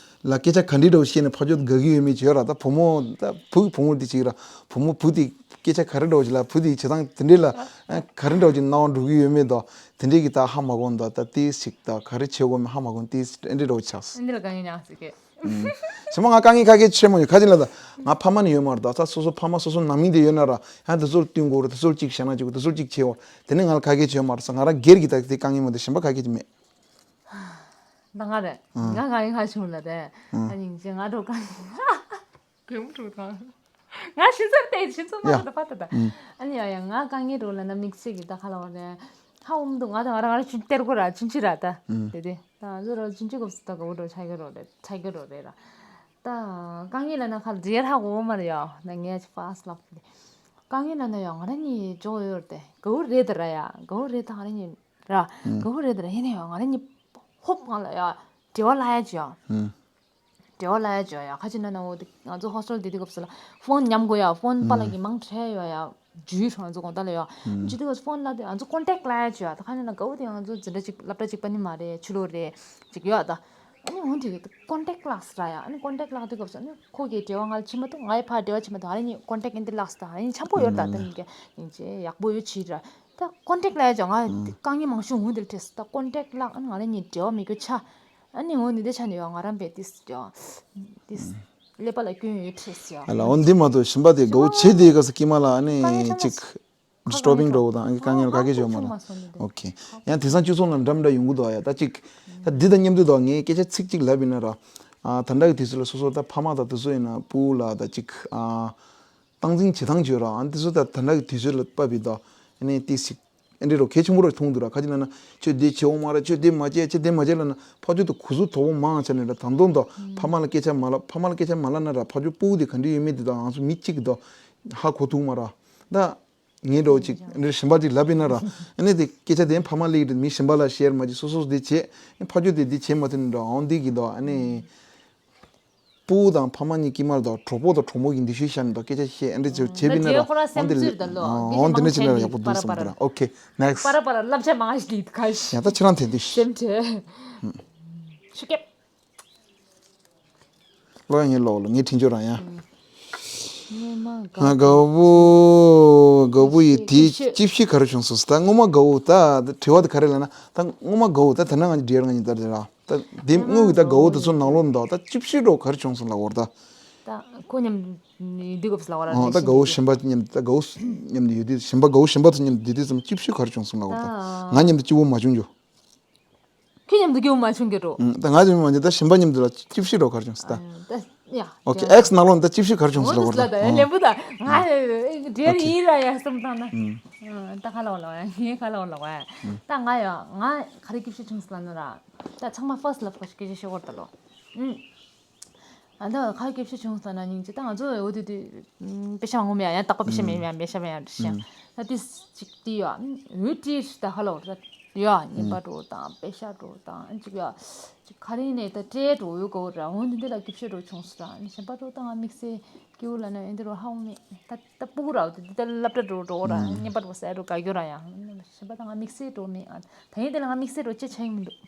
ལ་སྐད་ཆ་ག་འདྲི་འགྲོ་བཤད་ནས་ཕ་ཇོ་དགའ་གི་ཡོད་མེད་བྱོས་ར། ད་བུ་མོ་ད་བུ་བུ་མོ་འདི་ཅིག་ར་བུ་མོ་བུ་དེ་སྐད་ཆ་ག་རེ་འགྲོ་བྱེད་ལ་བུ་དེ་བྱེད་སྟངས་དེ་འདྲི་ལ་ཨ་ག་རེ་འགྲོ་བྱེད་སྣང་བ་འགྲོ་གི་ཡོད་མེད་དོ། དེ་འདྲི་གི་ད་ཧ་མ་གོ་འདོ་ད་དེ་ཞིག་ད་ག་རེ་བྱེད་དགོས་མེད་ཧ་མ་གོ་དེ་འདྲི་འགྲོ་ཆགས། འདི་ལ་དཀའ་ངལ་མྱངས་སྲིད་གི། ཞི་མ་ང་དཀའ་ངལ་ཁ་སྐད་ཆེ་མོ་ཡོད་ཁ་ཅིག་ལ་ད་ང་ཕ་མ་ནི་ཡོད་མ་རེད་ད་ས་སོ་སོ་ཕ་མ་སོ་སོ་ནང་མི་དེ་ཡོད་ན་ར་ཡང་དེ་ཚོར་བསྟུན་དགོས་རེད། དེ་ཚོར་གཅིག་བྱས་ན་གཅིག་དེ་ཚོར་གཅིག་བྱས་འོ་དེ་ནི་ང་ལ་ཁ་སྐད་ཆེ་ཡོད་མ་རེད་ས། ང་རང་སྒེར་གྱི་ད་དེ་དཀའ་ངལ་མ་གཏོགས་གཞན་པ་ཁ་སྐད་ཅིག་མེད། ད་ང་རེད། ཨང་། ང་གང་ཡིན་ཧ་ཆུང་ལ་རེད། ཨང་། ཨ་ནི་ཅི་ང་འགྲོ་གང་གང་འགྲོ་དང་། ང་ཤི་ཚར་ཏེ་ཤི་ཚོ་མ་ཡ། ད་པ་ད་ད། ཨང་། ཨ་ནི་ཡ་ཡ་ང་དཀའ་ངལ་འགྲོ་ལ་ན་དམིགས་བསལ་གྱི་ད་ཁ་ལ་བ་རེད། ཧ་འུམ་འདུག་ང་ད་ང་རང་ང་རང་ཆུང་སྟེར་གོ་ར་ཆུང་ཆི་ར་ད། ཨང་། དེ་དེ་ད་ང་ཚོ་ར་ཆུང་ཆི་གོ་ད་ག་བོ་འགྲོ་ཆ་གི་རོ་རེད་ཆ་གི་རོ་རེད་ར། ད་དཀའ་ངལ་ལ་ན་ཁ་རེད་ཧ་གོ་མ་རེད་ཡ། ན་ངས་ཕ་སི་ལབ་དེ། དཀའ་ངལ་ལ་ན་ཡ་ང་རང་གཉིས་འཇོག་ཡོད་རེད་དེ་ག་བོ་རེད་ད་ར་ཡ་ག་བོ་རེད་ད་ང་རང་གཉིས། ར། ཨང་། ག་བོ་རེད་དེ་ར་ཡིན་ན་ཡང་ང་རང་གཉིས་ཧོབ་ང་ལ་ཡ་དྲི་བ་ལ་ཡ་ཅི་ཡང་། ཨང་། འབྲེལ་བ་ལབ་ཡ་བྱོས་ཡ། ཁ་ཅིག་ན་ན་འོ་དེ་ང་ཚོ་ཧོ་སི་ཊེལ་དེ་དུས་སྐབས་སུ་ལ་ཕོན་ཉམས་དགོས་ཡ། ཕོན་པཱ་ལགས་ཀྱིས་མང་ཆེ་ཡོད་ཡ། ཇུས་ཧྲང་ཚོ་གོང་ལྟ་ལ་ཡོད། ཇི་དུས་ཕོན་ལ་དེ་ང་ཚོ་ཀོན་ཊེག་ལ་ཡ་ཅོ་ཡ། ད་ཁ་ནས་ན་དགའ་བོ་དེ་ང་ཚོ་འཛིན་གྲྭ་གཅིག་སློབ་གྲྭ་གཅིག་པ་ནི་མ་རེད། ཕྱི་ལོགས་རེད་ཅིག་ཡོད་ད། ཨ་ནི་འོན་ཏེ་ཀོན་ཊེག་ལགས་ར་ཡ། ཨ་ནི་ཀོན་ཊེག་ལགས་དུས་སྐབས་སུ་ཨ་ནི་ཁོ་གི་འབྲེལ་བ་ང་ལ་ཕྱིན་མ་ཐུབ། ང་ཡི་ཕར་འབྲེལ་བ་ཕྱིན་མ་ཐུབ། ཨ་ནི་ཀོན་ཊེག་ཨིན་དེ་ལགས་ད། ཨ་ནི་འཆམ་པོ་ཡོད་ད། ད་ནི་ཀྱེ་ཡིན་ཅེ་ཡག་པོ་ཡོད་ཕྱིར་ར། ད་ཀོན་ཊེག་ལ་ཡ་ཅོ་ང་དཀའ་ངལ་མང་ཤོས་འོན་དེ་ལ་འཕྲད་སོང་ད། ཀོན་ཊེག་ལགས་ཨ་ནི་ང་ལ་ནི་འབྲེལ་བ་མེད་རྒྱུ་ཆ། ཨ་ནི་འོ་ནི་དེ་ཆ་ནས་ཡོད། ང་རང་པས་ཏིས་ཀྱང་ཏིས་ཀླད་པ་ལ་སྐྱོན་ཡོད་ཁྲེས་ཡོད། ཨ་ལ་འོ་འདི་མ་གཏོགས་གཞན་པ་དེ་དགའ་བོ་བྱེད་དེ་ག་ས་ཀྱི་མ་ལ་ཨ་ནི་དཀའ་ངལ་ཆེན་པོ་ཅིག་ཌི་སི་ཊར་བིང་འགྲོ་བ་དང་ཨ་ནི་དཀའ་ངལ་ག་གེ་བྱོས་མ་ལ། ཨོ་ཁེ། ཡང་དེང་སང་སྤྱི་ཚོགས་ནང་འདྲ་མི་འདྲ་ཡོང་གི་འདུག་ཡ། ད་ཅིག་ད་འདི་དང་མཉམ་དུ་ད་ངས་སྐད་ཆ་ཚིག་གཅིག་ལབ་ཡིན་ན་ར། ཨ་ད་ལྟ་གི་དུས་ཚོད་ལ་སོ་སོ་ད་ཕ་མ་དང་དེ་ཚོ་ཡིན་ན་སྤུ་གུ་ལ་ད་ཅིག་ཨ་སྟངས་འཛིན་བྱེད་སྟངས་བྱོས་ར། ཨ་འདི་ཚོ་ད་ད་ལྟ་གི་དུས་ཚོད་ལ་བབས་པའི་ད་ཨ་ནི་ཏིས་ཅིག་ཨེ་འདྲ་རོ་གལ་ཆེན་པོ་ར་མཐོང་འདུག་ར། ཁ་ཅིག་ན་ན་ཁྱོད་འདི་བྱེད་འོང་མ་ར། ཁྱོད་འདི་མ་བྱེད། ཁྱོད་འདི་མ་བྱེད་ལབ་ན་ཕ་ཆོས་དུ་གུ་ཟུ་དོ་བོ་མང་ཆ་ནས་ར། ད་དུང་དོ་ཕ་མ་ལ་སྐད་ཆ་མ་ལབ། ཕ་མ་ལ་སྐད་ཆ་མ་ལབ་ན་ར་ཕ་ཆོས་སྤུ་གུ་དེ་ག་འདྲ་ཡོད་མེད་དེ་དང་ང་ཚོ་མི་གཅིག་གི་དོ་ཧ་གོ་ཐུབ་མ་ར། ད་ངས་འགྲོ་ཅིག་འདྲ་གཞན་པ་ཅིག་ལབ་ཡིན་ན་ར། ཨ་ནི་དེ་སྐད་ཆ་དེ་ཕ་མ་ལེགས་རེད། མི་གཞན་པ་ལ་ཤེར་མ་བྱེད། སོ་སོ་དེ་བྱེད། ཕ་ཆོས་དེ་དེ་བྱེད་མ་ཐུབ་ནས་འགྲོ་འོང་འདི་གི་དོ་ཨ་ནི། སྤུ་གུ་དང་ཕ་མ་གཉིས་ཀྱི་མར་དང་གྲོགས་པོ་དང་གྲོགས་མོ་གི་འདི་ཤོད་ཤ་ནི་དང་སྐད་ཆ་བཤད་ཨ་འདྲ་ཚོ་བྱེད་པ་ན་ར། ཁོ་རང་སེམས་ཚོད་ད་ལོ། འོ་འདི་འདྲ་ཅི་ན་ར་ཡག་པོ་འདུག་བསམ་གི་ར། ཨོ་ཁེ། ནེགསི། པར་པར་བསླབ་བྱ་མང་ཞིག་གི་ཁ་ཤས། ཡང་ད་ཁྱེད་རང་དེ་འདི་ཤི། སེམས་ཁྲལ། ཤུ་ཀེབ། ལོ་ཡང་ངའི་ལོ་ལོ་ངའི་དྲིན་ཆོ་རང་ཡང་། ང་དགའ་བོ་དགའ་བོ་ཡི་དེའི་ཅིབ་ཤི་ག་རེ་བྱུང་སོང་ཟེར། ད་སྔོན་མ་དགའ་བོ་ད་དྲི་བ་དེ་ག་རེ་ལབ་ན། ད་སྔོན་མ་དགའ་བོ་ད་དེ་ན་ང་འདྲིར་ང་ཉིན་ལྟར་དེ་ར། ད་དེ་དངོས་ཀྱི་ད་དགའ་བོ་དེ་ཚོ་ནང་ལོགས་འདུག་ད་ཅིབ་ཤི་འགྲོ་ག་རེ་བྱུང་སོང་ལབ་བར་ད། ད་ཁོ་མཉམ་དུ་དུས་སྐབས་སུ་ལབ་བར་ཨོ་ད་དགའ་བོ་གཞན་པ་མཉམ་དུ་ད་དགའ་བོ་མཉམ་དུ་ཡོད་དུས་གཞན་པ་དགའ་བོ་གཞན་པ་ཚོ་མཉམ་དུ་དུས་དུས་ཙམ་ཅིབ་ཤི་ག་རེ་བྱུང་སོང་ལབ་བར་ད། ང་མཉམ་དུ་སྐྱིད་པོ་མ་བྱུང་རྒྱུ། ཁྱོད་མཉམ་དུ་སྐྱིད་པོ་མ་བྱུང་གི་འགྲོ། ཨུམ། ད་ང་ཚོ་མི་མང་ཆེ་ད་གཞན་པ་མཉམ་དུ་ལ་ཅིབ་ཤི་འགྲོ་ག་རེ་བྱུང་སོང་ད། ད་ཡ། ཨོ་ཁེ། ཨེགསི་ནང་ལོགས་ད་ཅིབ་ཤི་ག་རེ་བྱུང་སོང་ལབ་བར་ད། ལེན་པོ་ད་ང་འདྲེར་ཡིན་ར་ཡ་བསམ་བཏང་ན། ད་ཁ་ལོག་ལོག་ཡ། ངའི་ཁ་ལོག་ལོག་ཡ། ད་ང་ཡ་ང་ག་རེ་སྐྱིད་ཤོས་བྱུང་སོང་ལབ་ན་ར། ད་ཚང་མ་ཕར་སི་ལབ་ཁོ་ཞིག་སྐད་ཆ་བཤད་དགོས་རེད་ད་ལོ། ཨུམ། ཨ་ད་ག་རེ་སྐྱིད་ཤོས་བྱུང་སོང་ན་སྙིང་རྗེ། ད་ང་ཚོ་འོ་དུས་དུས་པེ་ཤ་ངོམ་ཡ་ཡ་རྟག་པར་པེ་ཤ་མེད་ཡ་མེད་ཤ་མེད་ཡ་ཤ། ད་དུས་ཅིག་དུས་ཡ་འོད་ཀྲིས་ད་ཧ་ལོ་ར། ཡ་ཉིན་པ་འགྲོ་དང་པེ་ཤ་འགྲོ་དང་ཅིག་ཡ་ཅིག་ག་རེ་ནས་ད་སྤྲད་འགྲོ་ཡོད་གོ་ར། འོ་འདི་འདི་ལ་སྐྱིད་ཤོས་འགྲོ་བྱུང་སོང་ར། ཉིན་པ་འགྲོ་དང་དམིགས་བསལ་སྐྱིད་པོ་ལ་ན་ཨེ་འདི་རོ་ཧ་འོང་མེད། ད་ད་སྤུ་གུ་ར་འོ་དེ་ད་སློབ་གྲྭ་འགྲོ་འགྲོ་ར། ཉིན་པ་འགྲོ་ས་འགྲོ་ག་གྱུར་ར་ཡ། ཉིན་པ་དང་དམིགས་བསལ་འགྲོ་མེད། ཨ་ད་ཡིན་དེ་ལ་ང་དམིགས་བསལ་འགྲོ་ཅི་ཆ་ཡིན་མི་འདུག་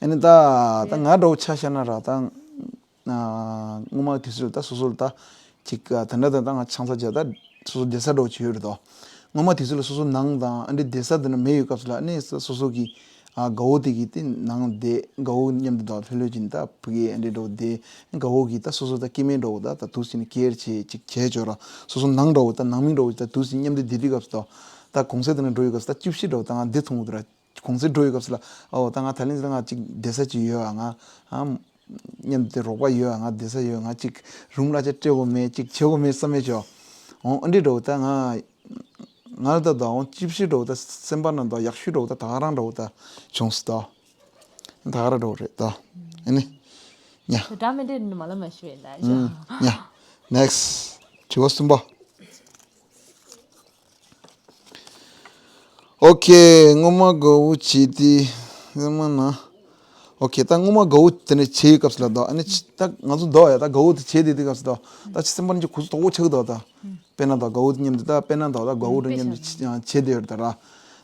ཨ་ནི་ད་ང་འགྲོ་ཆ་ཤ་ན་ར་ད། སྔོན་མ་དུས་ཚོད་ད་སོ་སོར་ད་ཅིག་དེ་འདྲ་དེ་ད་ང་ཆང་ས་བརྒྱབ་ད་སོ་སོ་བསྡད་ས་འགྲོ་བྱས་ཡོད་རེད་དོ། སྔོན་མ་དུས་ཚོད་ལ་སོ་སོ་ནང་དང་ཨ་འདྲའི་བསྡད་ས་དེ་འདྲ་མེད་ཡོད་སྐབས་སུ་ལ་ཨ་ནི་སོ་སོ་གི་ཨ་དགའ་བོ་དེ་གི་དེ་ནང་བསྡད་དགའ་བོ་མཉམ་དུ་དང་ལྷོད་ལྷོད་ཀྱིན་ད་ཕ་གི་ཨ་འདྲའི་འགྲོ་བསྡད་དགའ་བོ་གི་ད་སོ་སོ་ད་སྐྱེ་དམན་འགྲོ་བོ་ད་ད་དུས་ཟིན་ནས་ཀེར་བྱས་ཅིག་བྱས་ཆོག་ར། སོ་སོ་ནང་འགྲོ་བོ་ད་ནང་མི་འགྲོ་བོ་ད་དུས་ཟིན་མཉམ་དུ་བསྡད་དུས་སྐབས་སུ་དོ། ད་གུང་སེང་དེ་འདྲ་འགྲོ་ཡོད་སྐབས་སུ་ད་ཅིབ་ཤི་འགྲོ་བོ་ད་ང་འདི་མཐོང་གི་འདུག་ར། གུང་སེང་འགྲོ་ཡོད་སྐབས་སུ་ལ་ཨོ་ད་ང་ད་ལན་ཟེར་ང་ཅིག་བསྡད་ས་ཅིག་ཡོད་ཨ། ང་ཨ་མཉམ་དུ་རོགས་པ་ཡོད་ཨ། ང་བསྡད་ས་ཡོད། ང་ཅིག་རུམ་གླ་ཆ་སྤྲད་དགོས་མེད། ཅིག་བྱེད་དགོས་མེད་བསམ་མེད་ཅོ། ཨོ་ཨ་འདྲི་འགྲོ་ད་ང་ང་ད་ད་ཨོ་ཅིབ་ཤི་འགྲོ་ད་སེམས་པ་ན་ད་ཡག་ཤོས་འགྲོ་ད་ད་ག་རང་འགྲོ་ད་བྱུང་སོང་ད། ད་ག་རང་འགྲོ་རེད་ད། ཨ་ནི་ཉ། ད་མི་འདྲ་མ་ལ་མ་ཤི་བས་ད་ཉ། ནེགསི། དྲི་བ་གསུམ་པ། ཨོ་ཁེ། སྔོན་མ་དགའ་བོ་བྱས་ཏེ་སྔོན་མ་ན། ཨོ་ཁེ། ད་སྔོན་མ་དགའ་བོ་དེ་འདྲ་བྱས་ཡོད་སྐབས་སུ་ལ་དོ། ཨ་ནི་ད་ང་ཚོ་དོ་ཡ་ད་དགའ་བོ་དེ་བྱས་དེ་དེ་སྐབས་སུ་དོ། ད་ཅི་སེམས་པ་ནི་ཅི་གུ་སུ་དོག་པོ་ཆགས་དོ་ད། དཔེར་ན་དོ་དགའ་བོ་དེ་མཉམ་དུ་ད་དཔེར་ན་དོ་ད་དགའ་བོ་དེ་མཉམ་དུ་བྱས་དེ་ཡོད་ད་ར།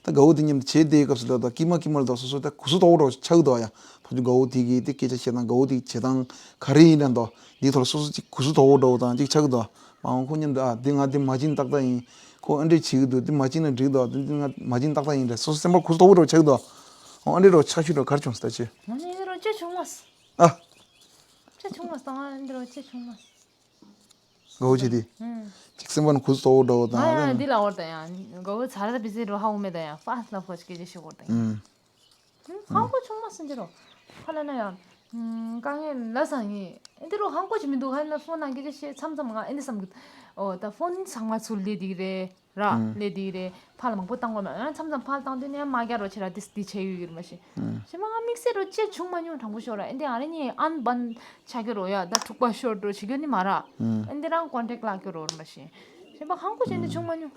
ད་དགའ་བོ་དེ་མཉམ་དུ་བྱས་དེ་སྐབས་སུ་ལ་དོ་ཀི་མ་ཀི་མ་ལ་དོ་སོ་སོ་ད་གུ་སུ་དོག་པོ་ཆགས་དོ་ཡ། ཕ་ཆུ་དགའ་བོ་དེ་གི་དེ་སྐད་ཆ་བཤད་སྟངས་དགའ་བོ་དེ་བྱེད་སྟངས་ག་རེ་ཡིན་ན་དོ། འདི་ཐོག་ལ་སོ་སོ་ཅིག་གུ་སུ་དོག་པོ་འདྲ་བོ་དང་ཅིག་ཆགས་དོ། མ་འོངས་ཁོ་མཉམ་དུ་ཨ་འདི་ང་འདི་མ་བྱིན་ཏག་ཏག་ཡིན། ཁོ་ཨ་འདྲས་བྱེད་ཀྱི་འདུག་འདི་མ་བྱིན་ན་འགྲིག་འདུག་འདི་འདི་ང་མ་བྱིན་ཏག་ཏག་ཡིན་རེད། སོ་སོ་སེམས་པ་གུ་སུ་དོག་པོ་འདྲ་བོ་ཆགས་ཀྱི་འདུག་ཨོ་ཨ་འདྲས་འདྲ་བོ་ཆགས་ཤུལ་འདྲ་བོ་ག་རེ་བྱུང་སོང་ད་ཅི། ང་ནི་འདི་རོ་ཅི་བྱུང་མ་སོང་། ཨ། ཅི་བྱུང་མ་སོང་། ང་འདི་རོ་ཅི་བྱུང་མ་སོང་། དགའ་བོ་བྱེད་དེ། ཅིག་སེམས་པ་ནང་གུ་སུ་དོག་པོ་འདྲ་བོ་དང་། ང་ཡང་འདི་ལ་འོར་ད་ཡང་དགའ་བོ་ཚར་ད་བི་ཟེར་རོ་ཧ་འོ་མེད་ད་ཡང་ཧྥ་ལ་ཕོ་ཅིག་སྐད་ཆ་བཤད་འོར་ད་ཡང་། ཧང་གོ་ཆུང་མ་སུན་ཅི་རོ། ཧ་ལ་ན་ཡང་། དཀའ་ངལ་ལ་སང་ཡིན། ཨེ་འདི་རུ་ཧང་གོ་ཅི་མི་འདུག་ཧ་ལ་ན་ཕོན་ནང་སྐད་ཆ་བཤད་མཚམས་མཚམས་ང་ཨེ་འདི་བསམ་གི། ཨོ་ད་ཕོན་ཚང་མ་ཚུར་ལས་འདི་རེད་ར་ལས་འདི་རེད། ཕ་ལ་མང་པོ་བཏང་དགོས་མ་ཡང་མཚམས་མཚམས་ཕ་ལ་བཏང་དུས་ནས་མ་རྒྱ་རོ་ཆེ་ར་དིས་འདི་བྱས་ཡོད་ཡོད་མ་ཤེས། ཤེས་མ་ང་དམིགས་བསལ་རོ་ཅེ་བྱུང་མ་མྱོང་དྲང་པོ་ཤོར་ར་ཨེ་འདི་ཨ་རེ་ནི་ཨན་བན་ཆ་གི་རོ་ཡ་ད་འཁྲུག་པ་ཤོར་འགྲོ་བྱེད་རྒྱུ་ནི་མ་ར། ཨེ་འདི་རང་ཀོན་ཊེག་ལག་གི་རོ་ར་མ་ཤེས། ཤེས་མ་ཧང་གོ་ཅི་འདི་བྱུང་མ་མྱོང་།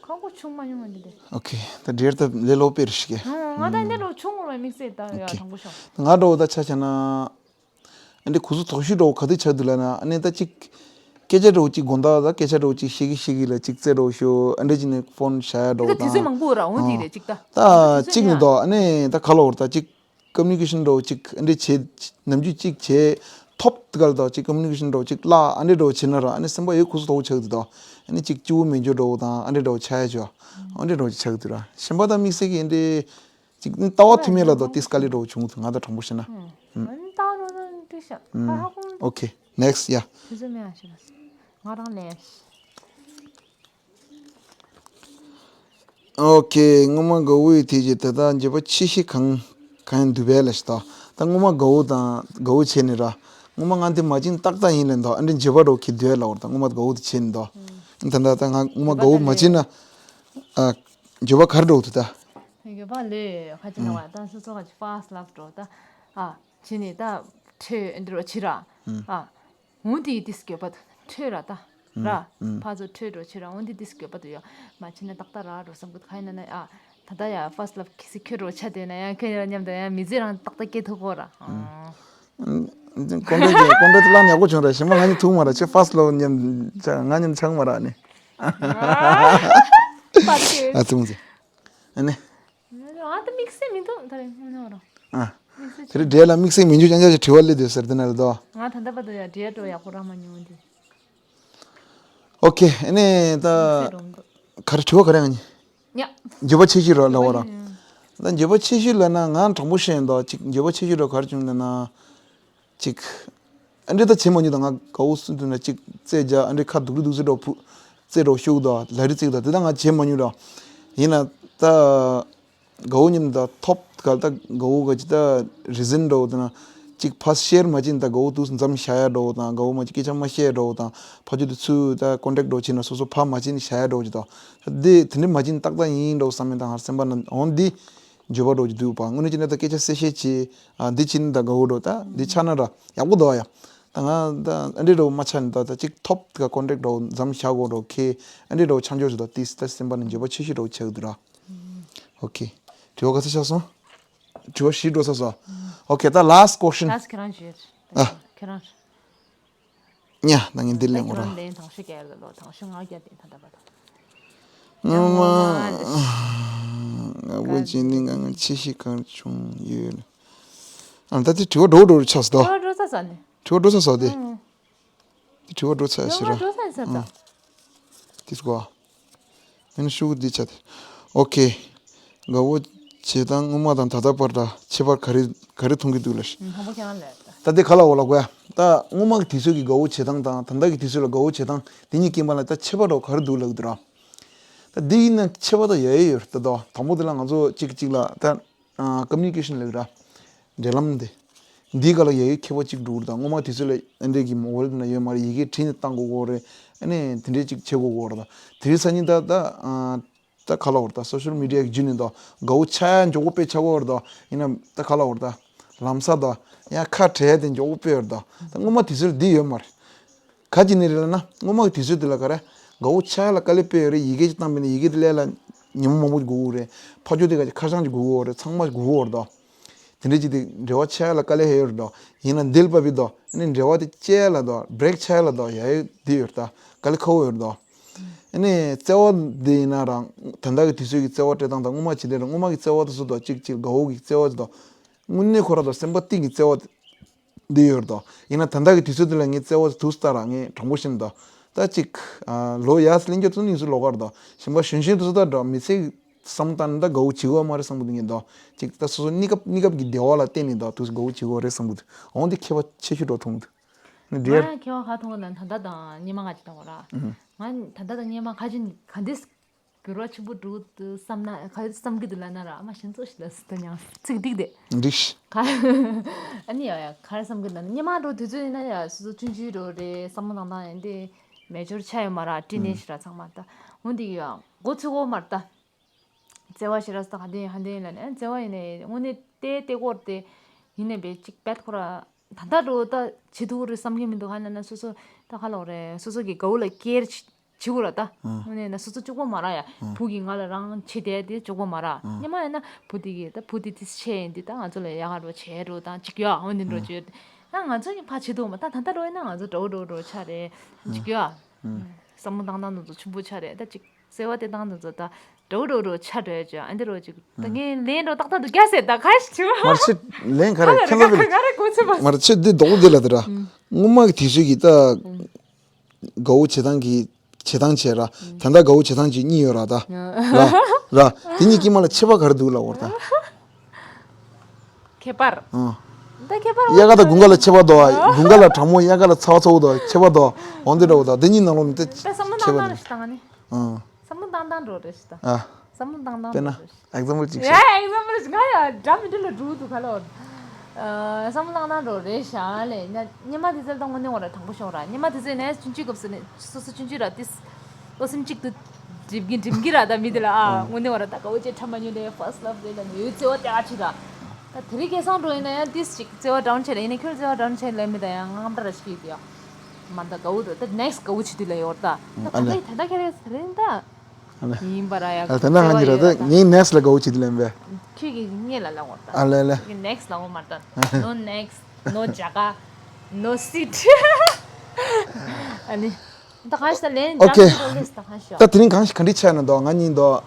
ཧ་གོ་བྱུང་མ་མྱོང་བ་འདི་དེ། ཨོ་ཁེ། ད་འདིར་ད་ལས་སླ་པོ་དཔེ་རེད་ཤག་ང་ད་འདི་འདྲ་བྱུང་ངོ་མ་དམིགས་བསལ་ད་ཡ་ཨོ་ཁེ། དྲང་པོ་ཤོག་ང་འདྲ་བོ་ད་ཆ་བཞག་ན། ཨ་འདི་གོ་ས་དོག་ཤོས་འདྲ་བོ་ག་དུས་ཆགས་འདུག་ལབ་ན། ཨ་ནི་ད་ཅིག་སྐད་ཆ་འདྲ་བོ་ཅིག་དགོང་དག་ད་སྐད་ཆ་འདྲ་བོ་ཅིག་བཤད་ཀྱི་བཤད་ཀྱི་ལ་ཅིག་རྩེ་འདྲ་བོ་ཤོ་ཨ་འདྲ་ཅིག་ནས་ཕོན་བཞག་ཡ་འདྲ་བོ་དེ་ད་དུས་ཚོད་མང་པོ་ར་འོང་དེ་རེད་ཅིག་ད། ད་གཅིག་ནི་ད་ཨ་ནི་ད་ག་ལ་བར་ད་ཅིག་ཀོ་མུ་ནི་ཀེ་ཤན་འདྲ་བོ་ཅིག་ཨ་འདྲ་བྱེད། ནམ་རྒྱུན་ཅིག་བྱེད་ཐོབ་དེ་ག་ལ་ད་ཅིག་ཀོ་མུ་ནི་ཀེ་ཤན་འདྲ་བོ་ཅིག་བརླག་ཨ་འདྲ་འདྲ་བོ་བྱེད་ན་ར་ཨ་ནི་སེམས་པ་ཡོད་ཁུ་སུ་དོག་ཆགས་འདུག་ད། ཨ་ནི་ཅིག་སྐྱིད་པོ་མེད་རྒྱུ་འདྲ་བོ་དང་ཨ་འདྲ་འདྲ་བོ་ཆགས་ཡ་ཅོ་ཨ་འདྲ་འདྲ་བོ་ཅིག་ཆགས་འདུག་ར། གཞན་པ་ད་དམིགས་བསལ་གྱི་ཨ་འདྲ། ཅིག་ནི་ལྟ་བ་མཐུན་མེད་ལ་དོ་ཏིས་དཀའ་ལས་འགྲོ་བྱུང་ཐུབ་ང་ད་དྲང་པོ་བཤད་ན། ཨ་ནི་ལྟ་བ་འགྲོ་ན་འགྲིག་ཤག་ཧ་ཧ་ཁོང་། ཨོ་ཁེ། ནེགསི་ཡ། དུས་ཚོད་མེད་ཨ་ཤི་ལ། ང་རང་ལས། ཨོ་ཁེ། སྔོན་མ་དགའ་བོ་ཡི་དེ་རྗེས་ད་ལྟ་འགྱོད་པ་ཆེ་ཤོས་གང་གང་ཡང་འདུག་པས་ལ་ཤི་ད། ད་སྔོན་མ་དགའ་བོ་དང་དགའ་བོ་བྱས་ནི་ར། སྔོན་མ་ང་འདི་མ་བྱིན་ཏག་ཏག་ཡིན་ལེ་འདུག་ཨ་འདྲ་འགྱོད་པ་འགྲོ་ཁེ་འདུག་ལ་བར་ད་སྔོན་མ་དགའ་བོ་དེ་བྱས་ནི་འདུག་ད་ད་ད་ང་སྔོན་མ་དགའ་བོ་མ་བྱིན་ན། ཨ། འགྱོད་པ་ག་རེ་འགྲོ་འདུག་ད། ཡོད་པ་ལས་ཁ་ཅིག་ན་བ་ད་སོ་སོ་ཁ་ཅིག་ཕར་སི་ལབ་འགྲོ་ད། ཨ། ཕྱི་ནས་ད་ཁྲོད་འདི་རུ་ཕྱི་ར། ཨ། འོན་ཏེ་ཏིས་འགྱོད་པ་འདུག་ཁྲོད་ར་ད། ར། ཕར་ཚུར་ཁྲོད་འགྲོ་ཕྱི་ར་འོན་ཏེ་ཏིས་འགྱོད་པ་འདུག་ཡ། མ་ཕྱི་ན་ཏག་ཏག་ར་འགྲོ་བསམ་གི་འདུག་ཁ་ཡིན་ན་ན་ཨ། ད་ད་ཡ་ཕར་སི་ལབ་ཁི་སི་ཁྱོད་རོ་ཆ་དེ་ན་ཡ་ཁྱོད་ཡ་མཉམ་དུ་ཡ་མི་ཚེ་རང་ཏག་ཏག་སྐྱེལ་ཐུབ་གོ་ར། ཨ། ཀོན་ཀྲེག་ཀོན་ཀྲེག་ལམ་ཡག་པོ་བྱུང་ར་ཞེ་མ་ང་གཉིས་ཐུག་མ་ར་ཆེ་ཕར་སི་ལོ་མཉམ་ང་མཉམ་ཆགས་མ་ར་ནི། ཨ་ཙི་མོ་ཙི། ཨ་ནི། ང་ད་དམིགས་བསལ་མི་འདུག་ད་རེས་ངོ་ནོར་རོ། ཨ། དམིགས་བསལ་དེ་རིང་འབྲས་ལ་དམིགས་བསལ་མི་འཇུག་ཅང་ཅང་ཞིག་དྲི་བ་སླེབས་དུས་ཟེར་དེ་ན་ལ་དོ། ང་ད་ལྟ་བར་དུ་ཡ་འབྲས་འགྲོ་ཡག་པོ་རག་མ་མྱོང་འདི། ཨོ་ཁེ། ཨ་ནི་ད། དམིགས་བསལ་རོ་མི་འདུག་ག་རེ་དྲི་བ་ག་རེ་ང་གཉིས། ཡ། འགྱོད་པ་ཆེ་ཤོས་ར་ལ་བ་ར། ད་འགྱོད་པ་ཆེ་ཤོས་ལ་ན་ང་དྲང་པོ་བཤད་ཡིན་ད་ཅིག་འགྱོད་པ་ཆེ་ཤོས་ར་ག་རེ་བྱུང་ལ་ན། ཅིག་ཨ་འདྲེ་ད་བྱེད་མ་མྱོང་ད་ང་དགའ་བོ་སུན་དུ་ན་ཅིག་རྩེ་རྒྱ་ཨ་འདྲེ་ཁ་སྡུག་རི་སྡུག་སེ་འགྲོ་བུ། རྩེ་འགྲོ་ཤུགས་ད་ལ་རི་རྩེ་ད་དེ་ད་ང་བྱེད་མ་མྱོང་ར། ཡིན་ན་ད། དགའ་བོ་མཉམ་ད་ཐོབ་ག་ད་དགའ་བོ་ག་ཅི་ད་རི་ཟིན་འགྲོ་ད་ན། ཅིག་ཕ་ཤེར་མ་ཅིན་ད་དགའ་བོ་དུས་མཚམས་བཞག་ཡ་འགྲོ་དང་དགའ་བོ་མ་ཅི་སྐད་ཆ་མ་བཤད་འགྲོ་དང་ཕ་ཆོས་དུ་ཚུ་ད་ཀོན་ཀྲེག་འགྲོ་ཕྱིན་ན་སོ་སོ་ཕ་མ་ཅིན་བཞག་ཡ་འགྲོ་ཅི་ད། འདི་དེ་འདྲ་མ་ཅིན་ཏག་ཏག་ཡིན་འགྲོ་བསམ་མེད་ད་ང་སེམས་པ་ན་འོང་འདི། འགྱོད་པ་འགྲོ་གི་འདུག་པ་དངོས་གནས་ཅི་ན་ད་སྐད་ཆ་གསལ་བཤད་བྱེད། ཨ་འདི་ཕྱིན་ད་དགའ་བོ་འགྲོ་ད་འདི་ཆ་ན་ར་ཡག་པོ་འདུག་ཡ། ད་ང་ད་ཨ་འདྲེ་འགྲོ་མ་ཆ་ནི་ད་ད་ཅིག་ཐོབ་ད་ཀོན་ཀྲེག་འགྲོ་མཚམས་བཞག་དགོས་འགྲོ་ཁེ། ཨ་འདྲེ་འགྲོ་ཆ་འཇོག་བྱེད་ད་ཏིས་ད་སེམས་པ་ནི་འགྱོད་པ་ཆེ་ཤོས་འགྲོ་ཆགས་འདུག་ར། ཨོ་ཁེ། དྲི་བ་ག་ཚོད་ཆགས་སོང་། དྲི་བ་བཞི་འགྲོ་ཚར་སོང་། ཨོ་ཁེ་ད་ལཱསི་ཀོ་ཤན། ལཱསི་ཁྱེད་རང་བརྗོད། ཨ། ཁྱེད་རང་། ཉ་ད་ངས་འདི་ལེན་འོ་ར། ཁྱེད་རང་ལན་དང་ཤོས་བརྒྱབ་ལོ་དང་ཤོས་ང་བརྒྱབ་དེ་ད་ད་པ་དང་། ངོ་མ། ང་བོད་ཀྱི་ནི་ང་ང་ཆེ་ཤི་གང་བྱུང་ཡོད། ཨ་ད་དེ་དྲི་བ་འགྲོ་འགྲོ་ཆགས་སོ། དྲི་བ་འགྲོ་ཚར་ས་ནི། དྲི་བ་འགྲོ་ཚར་ས་དེ། ཨང་། དྲི་བ་འགྲོ་ཚར་ཡ་ཞིག་ར། འགྲོ་ཚར་ས་ད། དེ་སྐོར། ཨེ་ནི་ཤུགས་འདི་ཆ་དེ། ཨོ་ཁེ། དགའ་བོ་བྱེད་སྟངས་སྔོན་མ་དང་ད་ལྟ་བར་ད་ཁྱད་པར་ག་རེ་ག་རེ་མཐོང་གི་འདུག་ལ་ཤི། ཧམ་པ་ཁྱེད་རང་ལས་ད། ད་དེ་ག་ལ་འོ་ལ་གོ་ཡ། ད་སྔོན་མ་གི་དུས་ཚོད་ཀྱི་དགའ་བོ་བྱེད་སྟངས་དང་ད་ལྟ་གི་དུས་ཚོད་ལ་དགའ་བོ་བྱེད་སྟངས་དེ་གཉིས་ཀྱི་མ་ལ་ད་ཁྱད་པར་རོ་ག་རེ་འདུག་ལབ་གི་འདུག་ར། ད་དེ་ཡིན་ན་ཁྱད་པར་ད་ཡ་ཡ་ཡོད་ད་དོ་དང་པོ་དེ་ལ་ང་ཚོ་གཅིག་གཅིག་ལ་ད། ཀོ་མུ་ནི་ཀེ་ཤན་ལབ་ར། འབྲེལ་ལམ་འདི། འདིའི་སྒང་ལ་ཡ་ཡི་ཁྱད་པར་གཅིག་འགྲོ་གི་རེད་ད་སྔོན་མ་དུས་ཚོད་ལ་ཨ་འདྲེ་གི་མོ་བལ་ན་ཡོད་མ་རེད་ཡི་གེ་བྲིས་ནས་བཏང་དགོས་གོ་རེད་ཨ་ནི་དེ་འདྲས་གཅིག་བྱེད་དགོས་གོ་རེད་ད་དེ་རིང་སང་ཉིན་ད་ད་ད་ག་ལ་བར་ད་སོ་ཤལ་མི་ཌི་ཡ་གི་བརྒྱུད་ནས་ད་དགའ་བོ་ཆགས་ཡ་མགྱོགས་པོ་དཔེ་ཆགས་གོ་རེད་ད་ཡིན་ན་ད་ག་ལ་བར་ད་ལམ་སང་ད་ཡང་ཁ་བྲལ་ཡ་དེ་མགྱོགས་པོ་དཔེ་ཡོད་རེད་ད་ད་སྔོན་མ་དུས་ཚོད་འདི་ཡོད་མ་རེད། ག་ཅི་ནས་རེད་ལབ་ན་སྔོན་མ་གི་དུས་ཚོད་དེ་ལ་ག་རེ། དགའ་བོ་ཆགས་ལ་དཀའ་ལས་དཔེ་ཡོད་རེད་ཡི་གེ་ཅིག་བཏང་པས་ན་ཡི་གེ་དེ་ལས་ལ་ཉིན་མོ་མང་པོ་ཅིག་སྒུག་དགོས་རེད་ཕ་ཆོས་དེ་ག་ཅིག་ཁ་བྱང་ཅིག་སྒུག་དགོས་རེད་ཚང་མ་ཅིག་སྒུག་དགོས་རེད་དོ། དེ་འདྲས་ཅིག་དེ་འབྲེལ་བ་ཆགས་ལ་དཀའ་ལས་ཧེ་ཡོད་རེད་དོ། ཡིན་ན་འདིར་བབས་པའི་དོ་ཨ་ནི་འབྲེལ་བ་དེ་བཅད་ལ་དོ་བྲེག་ཆགས་ལ་དོ་ཡ་ཡོད་དེ་ཡོད་རེད་ད་དཀའ་ལས་ཁག་པོ་ཡོད་རེད་དོ། ཨ་ནི་བརྩེ་བ་དེ་ཡིན་ན་རང་ད་ལྟ་གི་དུས་ཚོད་ཀྱི་བརྩེ་བ་སྤྲད་སྟངས་དང་སྔོན་མ་ཇི་འདྲས་རེད་སྔོན་མ་གི་བརྩེ་བ་དེ་ཚོ་དོ་གཅིག་གཅིག་དགའ་བོ་གི་བརྩེ་བ་དེ་དོ། དངོས་གནས་ཁོ་ར་དང་སེམས་པ་གཏིང་གི་བརྩེ་བ་འདི་ཡོད་རེད་དོ། ཡིན་ན་ད་ལྟ་གི་དུས་ཚོད་འདི་ལ་ངའི་བརྩེ་བ་དེ་ཐུག་སྟ་ར་ངས་དྲང་པོ་བཤད་ན་དོ། ད་ཅིག་ལོ་ཡར་གླིང་རྒྱ་ཚོ་གཉིས་སུ་ལོག་གར་དོ། གཞན་པ་གཞོན་གཞོན་དུ་སུ་ད་འགྲོ་མི་ཚེ་བསམ་བཏང་ན་ད་དགའ་བོ་བྱེད་དགོས་མ་རེད་བསམ་གི་འདུག་ངས་དོ། ཅིག་ད་སོ་སོ་གནས་སྐབས་གནས་སྐབས་ཀྱི་བདེ་བ་ལ་བརྟེན་ནས་དོ་དུས་དགའ་བོ་བྱེད་དགོས་རེད་བསམ་གི་འདུག་འོང་འདི་ཁྱད་པར་ཆེ་ཤོས་འགྲོ་མཐོང་གི་འདུག་ནི་ང་འདིར་ཡང་ཁྱད་པར་ག་མཐོང་གི་ན་ད་ལྟ་དང་སྔོན་མ་ག་ཅིག་དང་བ་ར། ང་ད་ལྟ་དང་སྔོན་མ་ག་ཅིག་ག་འདི་འགྱུར་བ་ཆེན་པོ་འགྲོ་འདུག་བསམ་ན་ག་རེ་བསམ་གྱི་འདུག་ལབ་ན་ར་ཨ་མ་ཞེ་ཙོ་ཞིག་ལ་སི་ད་མྱང་ཚིག་འགྲིག་དེ། འགྲིག་ཤི། ག་ཨ་ནི་ཡ་ཡ་ག་རེ་བསམ་གྱི་འདུག་ན་སྔོན་མ་འགྲོ་དུས་ཚོད་ཡིན་ན་ཡ་སོ་སོ་ཆུང་ཆུང་འགྲོ་རེད་བསམ་བློ་བཏང་སྟངས་ཡིན་དེ་མེ་ཅོར་ཆགས་ཡོད་མ་ར་བཀྲིས་ནས་ཤི་ར་ཚང་མ་ད་འོན་ཏེ་ཡ་མགོ་ཚོས་གོ་མ་ར་ད་བརྩེ་བ་ཞེ་དྲག་སི་ད་ག་དེ་ཡིན་ཧ་དེ་ཡིན་ལབ་ནས་བརྩེ་བ་ཡིན་ནས་དངོས་གནས་བལྟས་བལྟས་སྐོར་དེ་ཡིན་ནས་བས་ཅིག་བེད་ཁོ་ར་ད་ལྟ་འགྲོ་ད་བྱེད་ཐུབ་ཀྱི་རེད་བསམ་གྱི་མི་འདུག་ཧ་ལབ་ན་སོ་སོ་ད་ག་ལོག་རེད་སོ་སོ་གི་དགའ་བོ་ལ་ཀེར་ཆེ། བྱེད་དགོས་ར་ད། ཨང་། དངོས་གནས་ན་སོ་སོ་གཅིག་པོ་མ་ར་ཡ། ཨང་། བུ་གིས་ང་ལ་རང་བྱེད་བསྡད་དེ་གཅིག་པོ་མ་ར། ཨང་། སྔོན་མ་ཡིན་ན་བུ་དེ་གིས་ད་བུ་དེ་དེ་བྱས་ཡིན་དེ་ད་ང་ཚོ་ལ་ཡག་ག་འགྲོ་བྱས་འགྲོ་དང་གཅིག་ཡོད་འོན་ཏེ་འགྲོ་བྱས། ད་ང་ཚོ་ཡིན་ཕ་བྱེད་དུ་མ་ད་ད་ལྟ་རོ་ཡིན་ན་ང་ཚོ་འདྲ་བོ་འདྲ་བོ་འདྲ་བོ་ཆགས་རེད། གཅིག་ཡོད། བསམ་བློ་བཏང་སྟངས་དེ་ཚོ་ཆེན་པོ་ཆགས་རེད་ད་གཅིག་བརྩེ་བ་དེ་བཏང་དེ་ཚོ་ད་འདྲ་བོ་འདྲ་བོ་འདྲ་བོ་ཆགས་འགྲོ་ཡ་ཅིག་ཨ་འདི་རོ་ཅིག་ད་ངས་ལན་འགྲོ་ཏག་ཏག་འདུག་རྒྱ་སེ་ད་ག་ཞིག་བྱེད་བ། མར་ཆེ་ལན་ག་རེ་ཁྱེད་ལ་ང་རེ་གོ་ཚོད་མ་མར་ཆེ་འདི་རྡོག་རྡོག་འདི་ལ་དེ་ར། སྔོན་མ་གི་དུས་ཚོད་ཀྱི་ད། དགའ་བོ་བྱེད་སྟངས་ཀྱི་བྱེད་སྟངས་བྱས་ར། ད་ལྟ་དགའ་བོ་བྱེད་སྟངས་ཀྱི་གཉིས་ཡོད་ར་ད། ར། ར། དེ་གཉིས་ཀྱི་མ་ལ་ཁྱད་པར་ག་རེ་འདུག་ལབ་འོར་ད། ཁྱད་པར། ཨང་། ད་ཁྱད་པར་དབྱར་ཁ་དང་དགུན་ཁ་ལ་ཁྱད་པར་འདུག་དགུན་ཁ་ལ་གྲང་མོ་དབྱར་ཁ་ལ་ཚ་བ་ཚ་བོ་འདུག་ཁྱད་པར་འདུག་འོ་འདི་འདྲ་བོ་འདུག་དེ་གཉིས་ནང་ལོགས་ནས་དེ་ད་བསམ་བློ་ཁྱད་པར་བཏང་ན་འདུག་རེ་ཞིག་བཏང་ནི། ཨང་། བསམ་བློ་བཏང་སྟངས་འདྲ་བོ་རེ་ཞིག་ད། ཨ། བསམ་བློ་བཏང་སྟངས་དཔེར་ན་འདྲ་བོ་རེ་ཞིག example ཅིག་ཡ་example ཞིག་ང་ཡ་འདྲ་མི་འདྲ་ལ་འགྲོ་འདུག་ག་ལ། ཨ། བསམ་བློ་བཏང་སྟངས་འདྲ་བོ་རེ་ཞིག་ལས་ཉ་ཉི་མ་དེ་ཚོ་ད་དངོས་གནས་འོ་ར་དྲང་པོ་ཤོད་ར་ཉི་མ་དེ་ཚོ་ནས་ཆུང་ཆུང་སྐབས་སུ་ནས་སོ་སོ་ཆུང་ཆུང་ར་ཏིས། བློ་སེམས་གཅིག་ཏུ་འགྲིམ་གི་འགྲིམ་གི་ར་ད་མི་དེ་ལ་ཨ་ཨང་། དངོས་གནས་འོ་ར་ད་དགའ་བོ་ཅེ་ཁྲ་མ་ཉུལ་ནས་first love རེད་ལ་ནས་ཡོད་བརྩེ་བ་དེ་ག་ཅིག་ར། ད་དེ་རིང་སྐལ་བཟང་འགྲོ་ཡིན་ན་ཡང་ཏིས་ཅིག་བརྩེ་བ་འདྲ་བོ་ཆེ་ལ་ཡིན་ན་ཁྱོད་བརྩེ་བ་འདྲ་བོ་ཆེ་ལ་མི་ད་ཡང་ངའམ་འདྲ་ར་ཞིག་ཡོད་དེ་ཡ། མ་ད་དགའ་བོ་འགྲོ་ད་next དགའ་བོ་ཆེ་དུས་ལ་ཡོད་ར་ད། ད་ཨ་ད་ལེ། ད་ད་ཁྱེད་རེ་ད་རིང་ད། ཨ་ལེ། ཡིན་པ་ར་ཡ། ཨ་ད་ན་ང་གཉིས་ར་ད་ངའི་next ལ་དགའ་བོ་ཆེ་དུས་ལ་ཡིན་པས། ཁྱོད་ཀྱི་སྔས་ལ་ལབ་འོ་ད། ཨ་ལེ་ལེ། ཁྱོད་ཀྱི་next ལབ་འོ་མ་ད། No next, no Jagga, no seat. ཨ་ནི། ད་གང་ཞིག་ད་ལན་ཨོ་ཁེ། འཇམ་ནས་ལོ་ལེས་ད་གང་ཞིག་ད་དེ་རིང་གང་ཞིག་ག་འདྲི་ཆགས་ན་འདུག་ང་གཉིས་འདུག་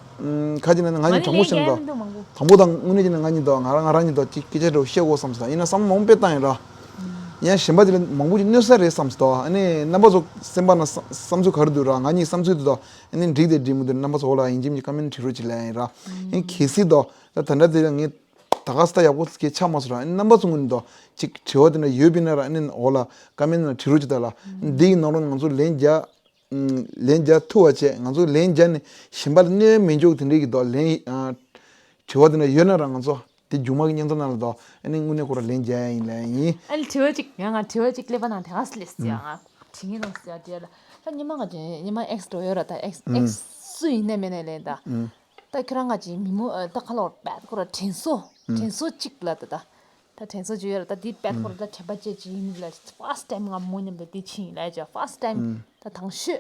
ཁ་ཅིག་ན་ང་གཉིས་དྲང་པོ་ཞིག་འདུག་དང་པོ་དང་དངོས་གནས་ཀྱི་ན་ང་གཉིས་འདུག་ང་རང་ང་རང་གཉིས་འདུག་ཅིག་སྐད་ཆ་འདྲ་བོ་བཤད་དགོས་བསམ་སོང་ད་ཡིན་ན་བསམ་བློ་མང་པོ་བཏང་ཡིན་ར། ཡིན་ན་གཞན་པ་དེ་ལ་མང་པོ་ཅིག་གནོད་ས་རེད་བསམ་སོང་ད་ཨ་ནི་རྣམ་པ་ཚོ་སེམས་པ་ན་བསམ་བསམ་ཚུལ་ག་རེ་འདུག་ར་ང་གཉིས་བསམ་ཚུལ་དེ་འདུག་ཨ་ནི་འགྲིག་དེ་འགྲིག་མི་འདུག་རྣམ་པ་ཚོ་འོ་ལ་ཡིན་གཅིག་མིན་གཅིག་ཀ་མེན་བྲིས་རོགས་ཅིག་ལབ་ཡིན་ར། ཡིན་གལ་སྲིད་འདུག་ད་ད་འདྲ་དེ་ལ་ངས་ད་ག་ས་ད་ཡག་པོ་སྐད་ཆ་མ་སོང་ར་ཨ་ནི་རྣམ་པ་ཚོ་ངོས་ནས་འདུག་ཅིག་དྲི་བ་དེ་འདྲ་ཡོད་པ་ཡིན་ན་ར་ཨ་ནི་འོ་ལ་ཀ་མེན་ན་བྲིས་རོགས་ཅིག་ད་ལ་འདི་ཡི་ནང་ལོགས་ནས་ང་ཚོ་ལན་རྒྱག་ལན་རྒྱག་ཐུབ་པ་བྱས་ང་ཚོ་ལན་རྒྱག་ནས་གཞན་པ་ལ་གནོད་མི་འཇུག་དེ་འདྲའི་གི་དོགས་ལན་ཨ། དྲི་བ་དེ་འདྲ་ཡོད་ན་ར་ང་ཚོ་དེ་རྒྱུགས་མ་གི་སྙན་ཐོ་ནང་ལ་དོགས་ཨ་ནི་དངོས་གནས་ཁོ་ར་ལན་རྒྱག་ཡ་ཡིན་ལ་ཡིན། ཨ་ནི་དྲི་བ་གཅིག་ཡང་ང་དྲི་བ་གཅིག་སླེབས་པ་ན་དེ་ག་སླེབས་སི་ཡ་ང་དྲི་ངེས་ནང་སི་ཡ་དྲི་ཡ་ལ་ད་ཉི་མ་ང་ཅན་ཉི་མ་ཨེགས་འགྲོ་ཡོད་ར་ད་ཨེགས་ཨེགས་སུ་ཡིན་ནས་མེད་ནས་ལན་ད། ད་ཁྱོད་རང་ང་ཅན་མི་མོ་ད་ཁ་ལོར་པད་ཁོ་ར་དྲན་གསོ་དྲན་གསོ་གཅིག་ལ་ད་ད། ད་དྲན་གསོ་ཅིག་ཡོད་ར་ད་འདི་དཔེ་ཁོ་ར་ད་དྲན་པ་ཅན་ཅིག་ཡིན་ལ་first time ང་མོ་མཉམ་དུ་འདི་ཕྱིན་ཡིན་ལ་ཅ་first time ད་དང་ཤོས།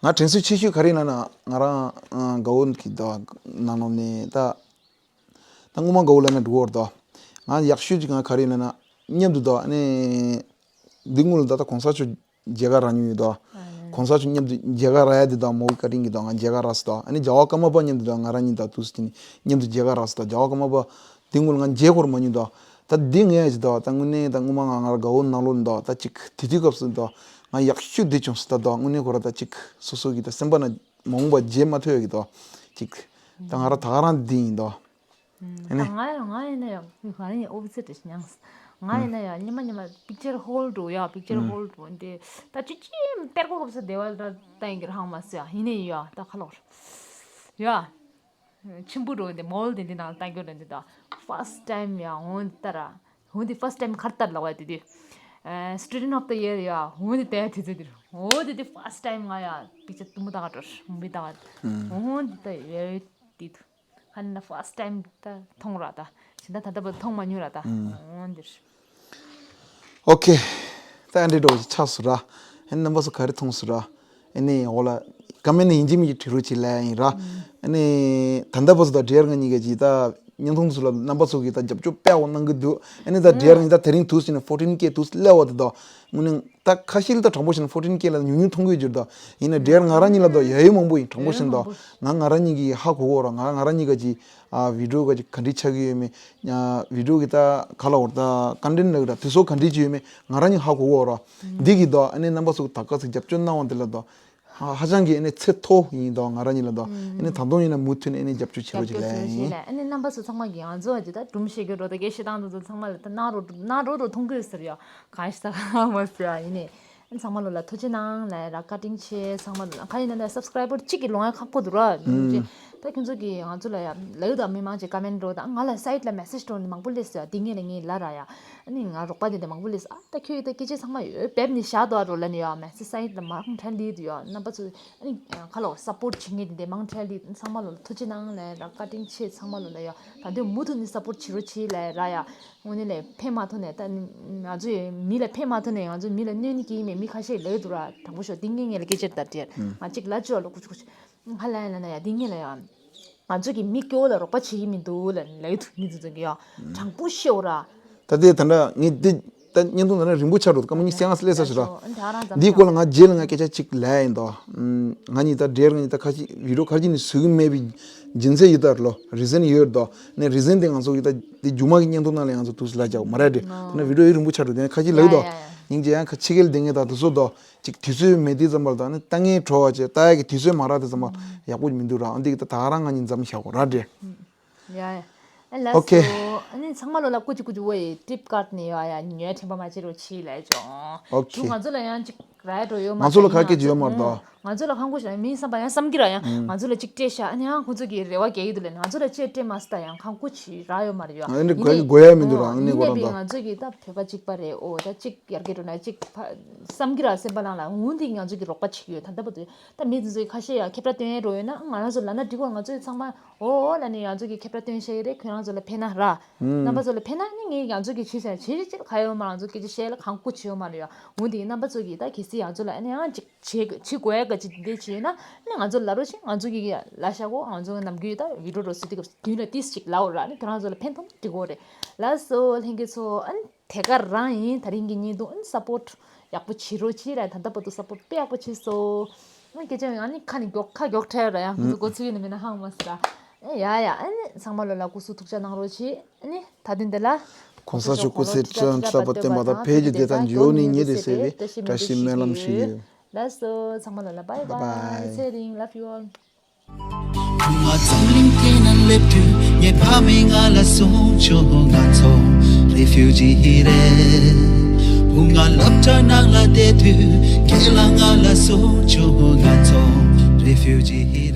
ང་དྲན་གསོ་ཆེ་ཤོས་ག་རེ་ཡིན་ན་ང་རང་དགའ་བོ་གི་ད་ནང་ལོགས་ནས་ད་ད་སྔོན་མ་དགའ་བོ་ལ་ན་འགྲོ་བར་ད་ང་ཡག་ཤོས་ཅིག་ང་ག་རེ་ཡིན་ན་མཉམ་དུ་ད་ནི་འདི་སྔོན་ལ་ད་ད་གོང་ས་མཆོག་མཇལ་ཁ་རག་མྱོང་ཡོད་དོ། གོང་ས་མཆོག་མཉམ་དུ་མཇལ་ཁ་རག་ཡ་དེ་དང་མོ་བཀའ་དྲིན་གྱིས་དང་ང་མཇལ་ཁ་རག་སོང་དོ། ཨ་ནི་རྒྱལ་བ་ཀརྨ་པ་མཉམ་དུ་དང་ང་རང་གཉིས་དང་དུས་སུ་དེ་ནི་མཉམ་དུ་མཇལ་ཁ་རག་སོང་དོ། རྒྱལ་བ་ཀརྨ་པ་དེ་སྔོན་ང་མཇལ་ཁོར་མ་མྱོང་དོ། ད་འདི་ངས་ཡ་ཅི་དོ་ད་དངོས་གནས་ད་སྔོན་མ་ང་ང་ར་དགའ་བོ་ནང་ལོགས་ནི་དོ་ད་ཅིག་དེ་དུས་སྐབས་སུ་དོ་ང་ཡག་ཤོས་དེ་བྱུང་སོང་ད་དོ་དངོས་གནས་ཁོ་ར་ད་ཅིག་སོ་སོ་གི་ད་སེམས་པ་ན་མ་འོངས་པ་མཇལ་མ་ཐུབ་ཡ་གི་དོ་ཅིག་ད་ང་ར་ད་ག་རང་འདི་ཡིན་དོ། ཨ་ནི། ད་ང་ཡང་ང་ཡིན་ན་ཡང་ང་ཡིན་ཨོ་བི་སི་ཊི་ཞིག་མྱངས། ང་ཡིན་ན་ཡང་ཉི་མ་ཉི་མ་པིག་ཅར་ཧོལ་འགྲོ་ཡ་པིག་ཅར་ཧོལ་འགྲོ་འདི་ད་ཅི་ཅི་གཏེར་སྒོ་སྐབས་སུ་བདེ་བ་ད་ད་ཡིན་གྱི་རང་མ་སོ་ཡ་ཡིན་ནི་ཡ་ད་ཁ་ལོར་ཡ་ཆེན་པོ་འགྲོ་འདི་མོལ་འདི་འདི་ནང་ལ་ལྟ་རྒྱུ་འདི་འདི་ད་first time ཡ་འོན་ཏ་ར་འོན་འདི་first time གར་ལྟར་ལ་བ་འདི་འདི་student of the year ཡ་འོན་འདི་ད་ཡ་དེ་ཚོ་འདི་འོ་འདི་འདི་first time ང་ཡ་པིག་ཅར་དུ་མོ་ད་ག་འགྲོ་མོ་བི་ད་ག་འོན་འདི་ད་ཡ་འདི་ད། ཧ་ན་first time ད་མཐོང་ར་ད། ཕྱི་ཟླ་ད་ལྟ་བར་མཐོང་མ་མྱོང་ར་ད། ཨོ་འདིར། ཨོ་ཁེ། ད་ཨ་འདྲེ་འགྲོ་ཆགས་སུ་ར། ཨ་ནི་རྣམ་པ་ཚོ་ག་རེ་མཐོང་སུ་ར། ཨ་ནི་འོ་ལ། ཀ་མེན་ནི་ཡིན་གཅིག་མིན་གཅིག་བྲིས་རོགས་བྱེད་ལ་ཡིན་ར། ཨ་ནི། ད་ལྟ་བར་དུ་ད་འདྲེ་ཡར་ང་གཉིས་ཀ་ཅིག་ད། བརྙན་ཐུང་ཚོ་ལ་རྣམ་པ་ཚོ་གིས་ད་རྒྱབ་སྐྱོར་དཔེ་འོ་གནང་གི་འདུག་ཨ་ནི་ད་འདྲེ་ཡར་ང་གཉིས་ད་དེ་རིང་དུས་ཟིན་ནས་ཕོར་ཊིན་ཀེ་དུས་སླེབས་བ་དེ་ད། དངོས་གནས། ད་ཁ་ཤས་ལ་ད་དྲང་པོ་བཤད་ན་ཕོར་ཊིན་ཀེ་ལ་ཉུང་ཉུང་མཐོང་གི་ཡོད་ཀྱི་རེད་ད། ཡིན་ན་འདྲེར་ང་རང་གཉིས་ལ་ད་ཡ་ཡོད་མང་པོ་ཡིན་དྲང་པོ་བཤད་ན་ད། ང་ང་རང་གཉིས་ཀྱིས་ཧ་གོ་གོ་ར་ང་ང་རང་གཉིས་ཀ་ཅིག་ཨ་བི་ཌིའོ་ག་ཅིག་ག་འདྲི་ཆགས་ཀྱི་ཡོད་མེད། ཨ་བི་ཌིའོ་གི་ད་ག་ལ་འོར་ད་ཀོན་ཊེན་ཊི་ལ་གི་ད་དེ་ཚོ་ག་འདྲི་ཅིག་ཡོད་མེད་ང་རང་གཉིས་ཧ་གོ་གོ་ར། འདི་གི་ད་ཨ་ནི་རྣམ་པ་ཚོ་ད་ག་ཚིག་རྒྱབ་སྐྱོར་གནང་བ་འདི་ལ་ད། ཧ་ཧ་ཅང་གི་ཨ་ནི་ཚད་མཐོ་ཡིན་ད་ང་རང་གཉིས་ལ་ད། ཨ་ནི་ད་དུང་ཡིན་ན་མུ་མཐུད་ནས་ཨ་ནི་རྒྱབ་སྐྱོར་བྱེད་རོགས་ཅིག་ལ་ཡིན། ཨ་ནི་རྣམ་པ་ཚོ་ཚང་མ་གི་ང་ཚོ་ཨ་ཅི་ད་སྒྲུང་བཤད་རྒྱུ་རོ་ད་སྐད་བཤད་སྟངས་དེ་ཚོ་ཚང་མ་ལ་ད་གནང་རོགས་གནང་རོགས་རོ་མཐོང་གི་ཟེར་ཡ་གང་ཞིག་ད་མ་ཟེར་ཡ་ཡིན་ནི། ཚང་མ་ལོ་ལ་ཐུགས་རྗེ་གནང་ལ་ར་བཀའ་དྲིན་ཆེ། ཚང་མ་ལོ་ལ་ག་ཡིན་ན་ལ་སབ་སི་ཀ་རའི་བར་གཅིག་གི་ལོང་ཡ་ཁག་པོ་འདུག་ར། ཨུམ། ད་ཁྱོད་ཚོ་གིས་ང་ཚོ་ལ་ཡ་ལབ་དང་མི་མང་ཅིག་ཀ་མེན་འགྲོ་དང་ང་ལ་སའིཊ་ལ་མེ་སེཇ་འགྲོ་ནི་མང་པོ་སླེབས་སོང་ཡ། འདི་ངས་ལ་ངས་ལ་ར་ཡ། ཨ་ནི་ང་རོགས་པ་དེ་འདྲ་མང་པོ་སླེབས་སོང་། ཨ་ད་ཁྱོད་ད་སྐད་ཆ་ཚང་མ་ཡོད་བེབ་ནི་བཞག་དོ་རོ་ལ་ནི་ཡ། མེ་སེཇ་སའིཊ་ལ་མང་ཁྲལ་ལི་དུ་ཡ། རྣམ་པ་ཚོ་ཨ་ནི་ཁ་ལོ་སཔོརཊ་བྱེད་མཁན་དེ་འདྲ་མང་ཁྲལ་ལི། ཚང་མ་ལོ་ལ་ཐུགས་རྗེ་གནང་ལ་ར། བཀའ་དྲིན་ཆེ་ཚང་མ་ལོ་ལ་ཡ། ད་དུང་མུ་མཐུད་ནི་སཔོརཊ་བྱེད་རོགས་བྱེད་ལ་ར་ཡ། དངོས་གནས་ལས་ཕན་མ་ཐོགས་ནས་ད་ང་ཚོ་ཡི་མི་ལ་ཕན་མ་ཐོགས་ནས་ང་ཚོ་མི་ལ་གནོད་ནི་སྐྱེ་ཡི་མེད། མི་ཁ་ཤས་ལོས་འདུག་ར། དྲང་པོ་ཤོད་འདི་ངས་ངས་ལ་སྐད་ཆ་ད་དྲིས་ང་གཅིག་ལ་ཅོ་ལ་ཀུ་ཅུ་ཀུ་ཅུ་ཧ་ལ་ཡ་ལ་ན་ཡ་འདི་ངས་ལ་ཡ། ང་ཚོ་གི་མི་སྐྱོ་བོ་ལ་རོགས་པ་བྱེད་ཀྱི་མི་འདུག་ལ་ལ་ཡི་ཐུག་མི་ཚོ་ཚོ་གི་ཡ། དྲང་པོ་ཤོད་ར། ད་དེ་ད་འདྲ་ངས་འདི་ད་བརྙན་ཐུང་ད་ནི་རིང་པོ་ཆགས་འགྲོ། སྐར་མ་ཉི་ཤུ་རྩ་ལྔ་སླེབས་ས་ཞིག་ར། འདིའི་སྐོར་ལ་ང་རྗེས་ལ་ང་སྐད་ཆ་གཅིག་ལབ་ཡིན་དོ། ང་གཉིས་ད་འབྲེལ་ང་གཉིས་ད་ཁ་ཅིག་བི་ཌིའོ་ཁ་ཅིག་ནི་བཟོ་གི་མེད་པའི་རྒྱུ་མཚན་ཡོད་ད་ལོ། རི་ཛན་ཡོད་དོ། ནས་རི་ཛན་དེ་ང་ཚོ་གི་ད་དེ་མཇུག་མ་གི་བརྙན་ཐུང་ནང་ལ་ང་ཚོ་དུས་ལ་རྒྱག་མ་ར་དེ་ད་ནི་བི་ཌིའོ་ཡི་རིང་པོ་ཆགས་འགྲོ། དེ་ནས་ཁ་ཅིག་ལབ་དོ། སྙིང་རྗེ་ཡང་ཁ་ཕྱི་རྒྱལ་དེ་ངས་ད་དུ་བཟོ་དོ། ཅིག་དུས་ཚོད་མེད་དུས་ཙམ་པ་ལ་ད་ནི་ལྟ་ངན་བྲོ་བ་བྱས་ལྟ་ཡག་གི་དུས་ཚོད་མ་རག་དུས་ཙམ་པ་ཡག་པོ་མི་འདུག་ར། འོན་ཏེ་ད་ད་རང་ང་གཉིས་མཚམས་བཞག་གོ་ར་འདྲེ། ཡ་ཡ། ཨ་ལ་ཨོ་ཁེ། སོ་ཨ་ནི་ཚང་མ་ལོ་ལ་ཀུ་ཅི་ཀུ་ཅི་འོ་ཡི་ཀྲིབ་ཀར་ནས་ཡོ་ཡ་ཉོས་ཁྲིམས་པ་མ་བྱེད་རོགས་ཆི་ལས་ཅོང་། ཨོ་ཁེ། ང་ཚོ་ལ་ཡང་ཅིག་ར་འགྲོ་ཡོད་མ་ང་ཚོ་ལ་རེད། ཁ་སྐད་ཅིག་ཡོད་མ་རེད་ད། ང་ཚོ་ལ་ཁང་ཁུ་ཞིག་མིན་བསམ་པ་ཡང་བསམ་གི་ར་ཡང་ང་ཚོ་ལ་ཅིག་སྤྲད་ཤག་ཨ་ནི་ཡང་ཁོ་ཚོ་གི་རེ་བ་རྒྱག་གི་འདུག་ལས་ང་ཚོ་ལ་ཅིག་སྤྲད་མ་སྲིད་ད་ཡང་ཁང་ཁུ་ཅི་ར་ཡོད་མ་རེད་ཡོ། ཨ་ནི་དགོས་ཡ་མི་འདུག་ར། ཨ་ནི་ཡིན་ནའི་དགོས་ར་ད། ང་ཚོ་གི་ད་བོད་པ་གཅིག་པ་རེད། ཨོ་ད་ཅིག་ཡར་རྒྱས་འགྲོ་ན་ཅིག་བསམ་གི་ར་སེམས་པ་ནང་ལ་འོན་ཏེ་ང་ཚོ་གི་རོགས་པ་བྱེད་ཀྱི་ཡོད། ད་ལྟ་བར་དུ་ད་མི་དེ་ཚོ་གི་ཁ་ཤས་ཡང་ཁྱབ་བསྒྲགས་སྟོན་ཡས་འགྲོ་ཡོད་ན་ང་རང་ཚོ་ལབ་ན་འགྲིག་གོ། ང་ཚོ་ཚང་མ་ཨོ་ཨོ་ལབ་ནས་ང་ཚོ་གི་ཁྱབ་བསྒྲགས་སྟོན་བྱས་ཡོད་རེད། ཁྱོད་རང་ཚོ་ལ་ཕན་ན་ར། རྣམ་པ་ཚོ་ལ་ཕན་ན་ནི་ངས་ང་ཚོ་གི་བྱས་བྱས་བྱས་བྱས་ཁ་ཡོད་མ། ང་ཚོ་སྐད་ཆ་བཤད་ལ་ཁང་ཁུ་བྱེད་ཡོད་མ་རེད་ཡ། འོན་ཏེ་རྣམ་པ་ཚོ་གི་ད་གལ་སྲིད་ང་ཚོ་ལ་ཨ་ནི་ཡང་ཅིག་བྱེད་བྱེད་དགོས་ཡ་ག་ཅིག་འདི་བྱས་ན་ནི་ང་ཚོ་ལ་རོགས་བྱེད། ང་ཚོ་གི་ལ་ཤ་གོ་ང་ཚོ་ནམ་རྒྱུན་ད་བི་ཌིའོ་རོ་སི་དེ་ག་དུས་ལ་ཏིས་ཅིག་ལའོ་ར་ནི་ཁྱོད་རང་ཚོ་ལ་ཕན་ཐོགས་འགྲིག་གོ་རེད། ལ་སོ་ལྷན་རྒྱས་ཚོ་ཨ་ནི། དེ་ག་རང་ཡིན། ད་རིང་གི་ཉིན་དུ་ཨན་སཔོརཊ་ཡག་པོ་བྱེད་རོགས་བྱེད་ར། ད་ལྟ་བར་དུ་སཔོརཊ་དཔེ་ཡག་པོ་བྱེད་སོང་། ཨ་སྐད་ཆ་ཡང་ནི་ཁ་ནི་མགྱོགས་ཁ་མགྱོགས་ཁྲལ་ར་ཡང་ཁོ་ཚོ་འགོ་ཚུགས་ཡིན་ནི་མིན་ན་ཧང་མ་སི་ར། ཨེ་ཡ་ཡ་ཨ་ནི་ཚང་མ་ལོ་ལ་སྐུ་གཟུགས་ཐུགས་ཅག་གནང་རོགས་བྱེད། ཨ་ནི་ད་དུང་དེ་ལ་གོང་ས་མཆོག་སྐུ་ཚེ་ཁྲི་ལོ་ཁྲི་ལ་བརྟན་པ་དང་། ཕས་ཀྱི་བདེ་དང་འབྱོར་ནི་ཉེ་དུ་ཟེར་བའི་བཀྲ་ཤིས་སྨོན་ལམ་ཞུ་གི་ཡོད། ལགས་སོ་ཚང་མ་ལོ་ལ་བྷའི་བྷའི། ཚེ་རིང་love you all། བུ་ང་འཛམ་གླིང་སྟེང་ན་སླེབས་དུས་ངའི་ཕ་མས་ང་ལ་གསུངས་བྱུང་། ང་ཚོ་རེ་ཕིའུ་ཇི་རེད། བུ་ང་སློབ་གྲྭ་ནང་ལ་བསྡད་དུས་ཁྱེད་ལ་ང་ལ་གསུངས་བྱུང་། ང་ཚོ་རེ་ཕིའུ་ཇི་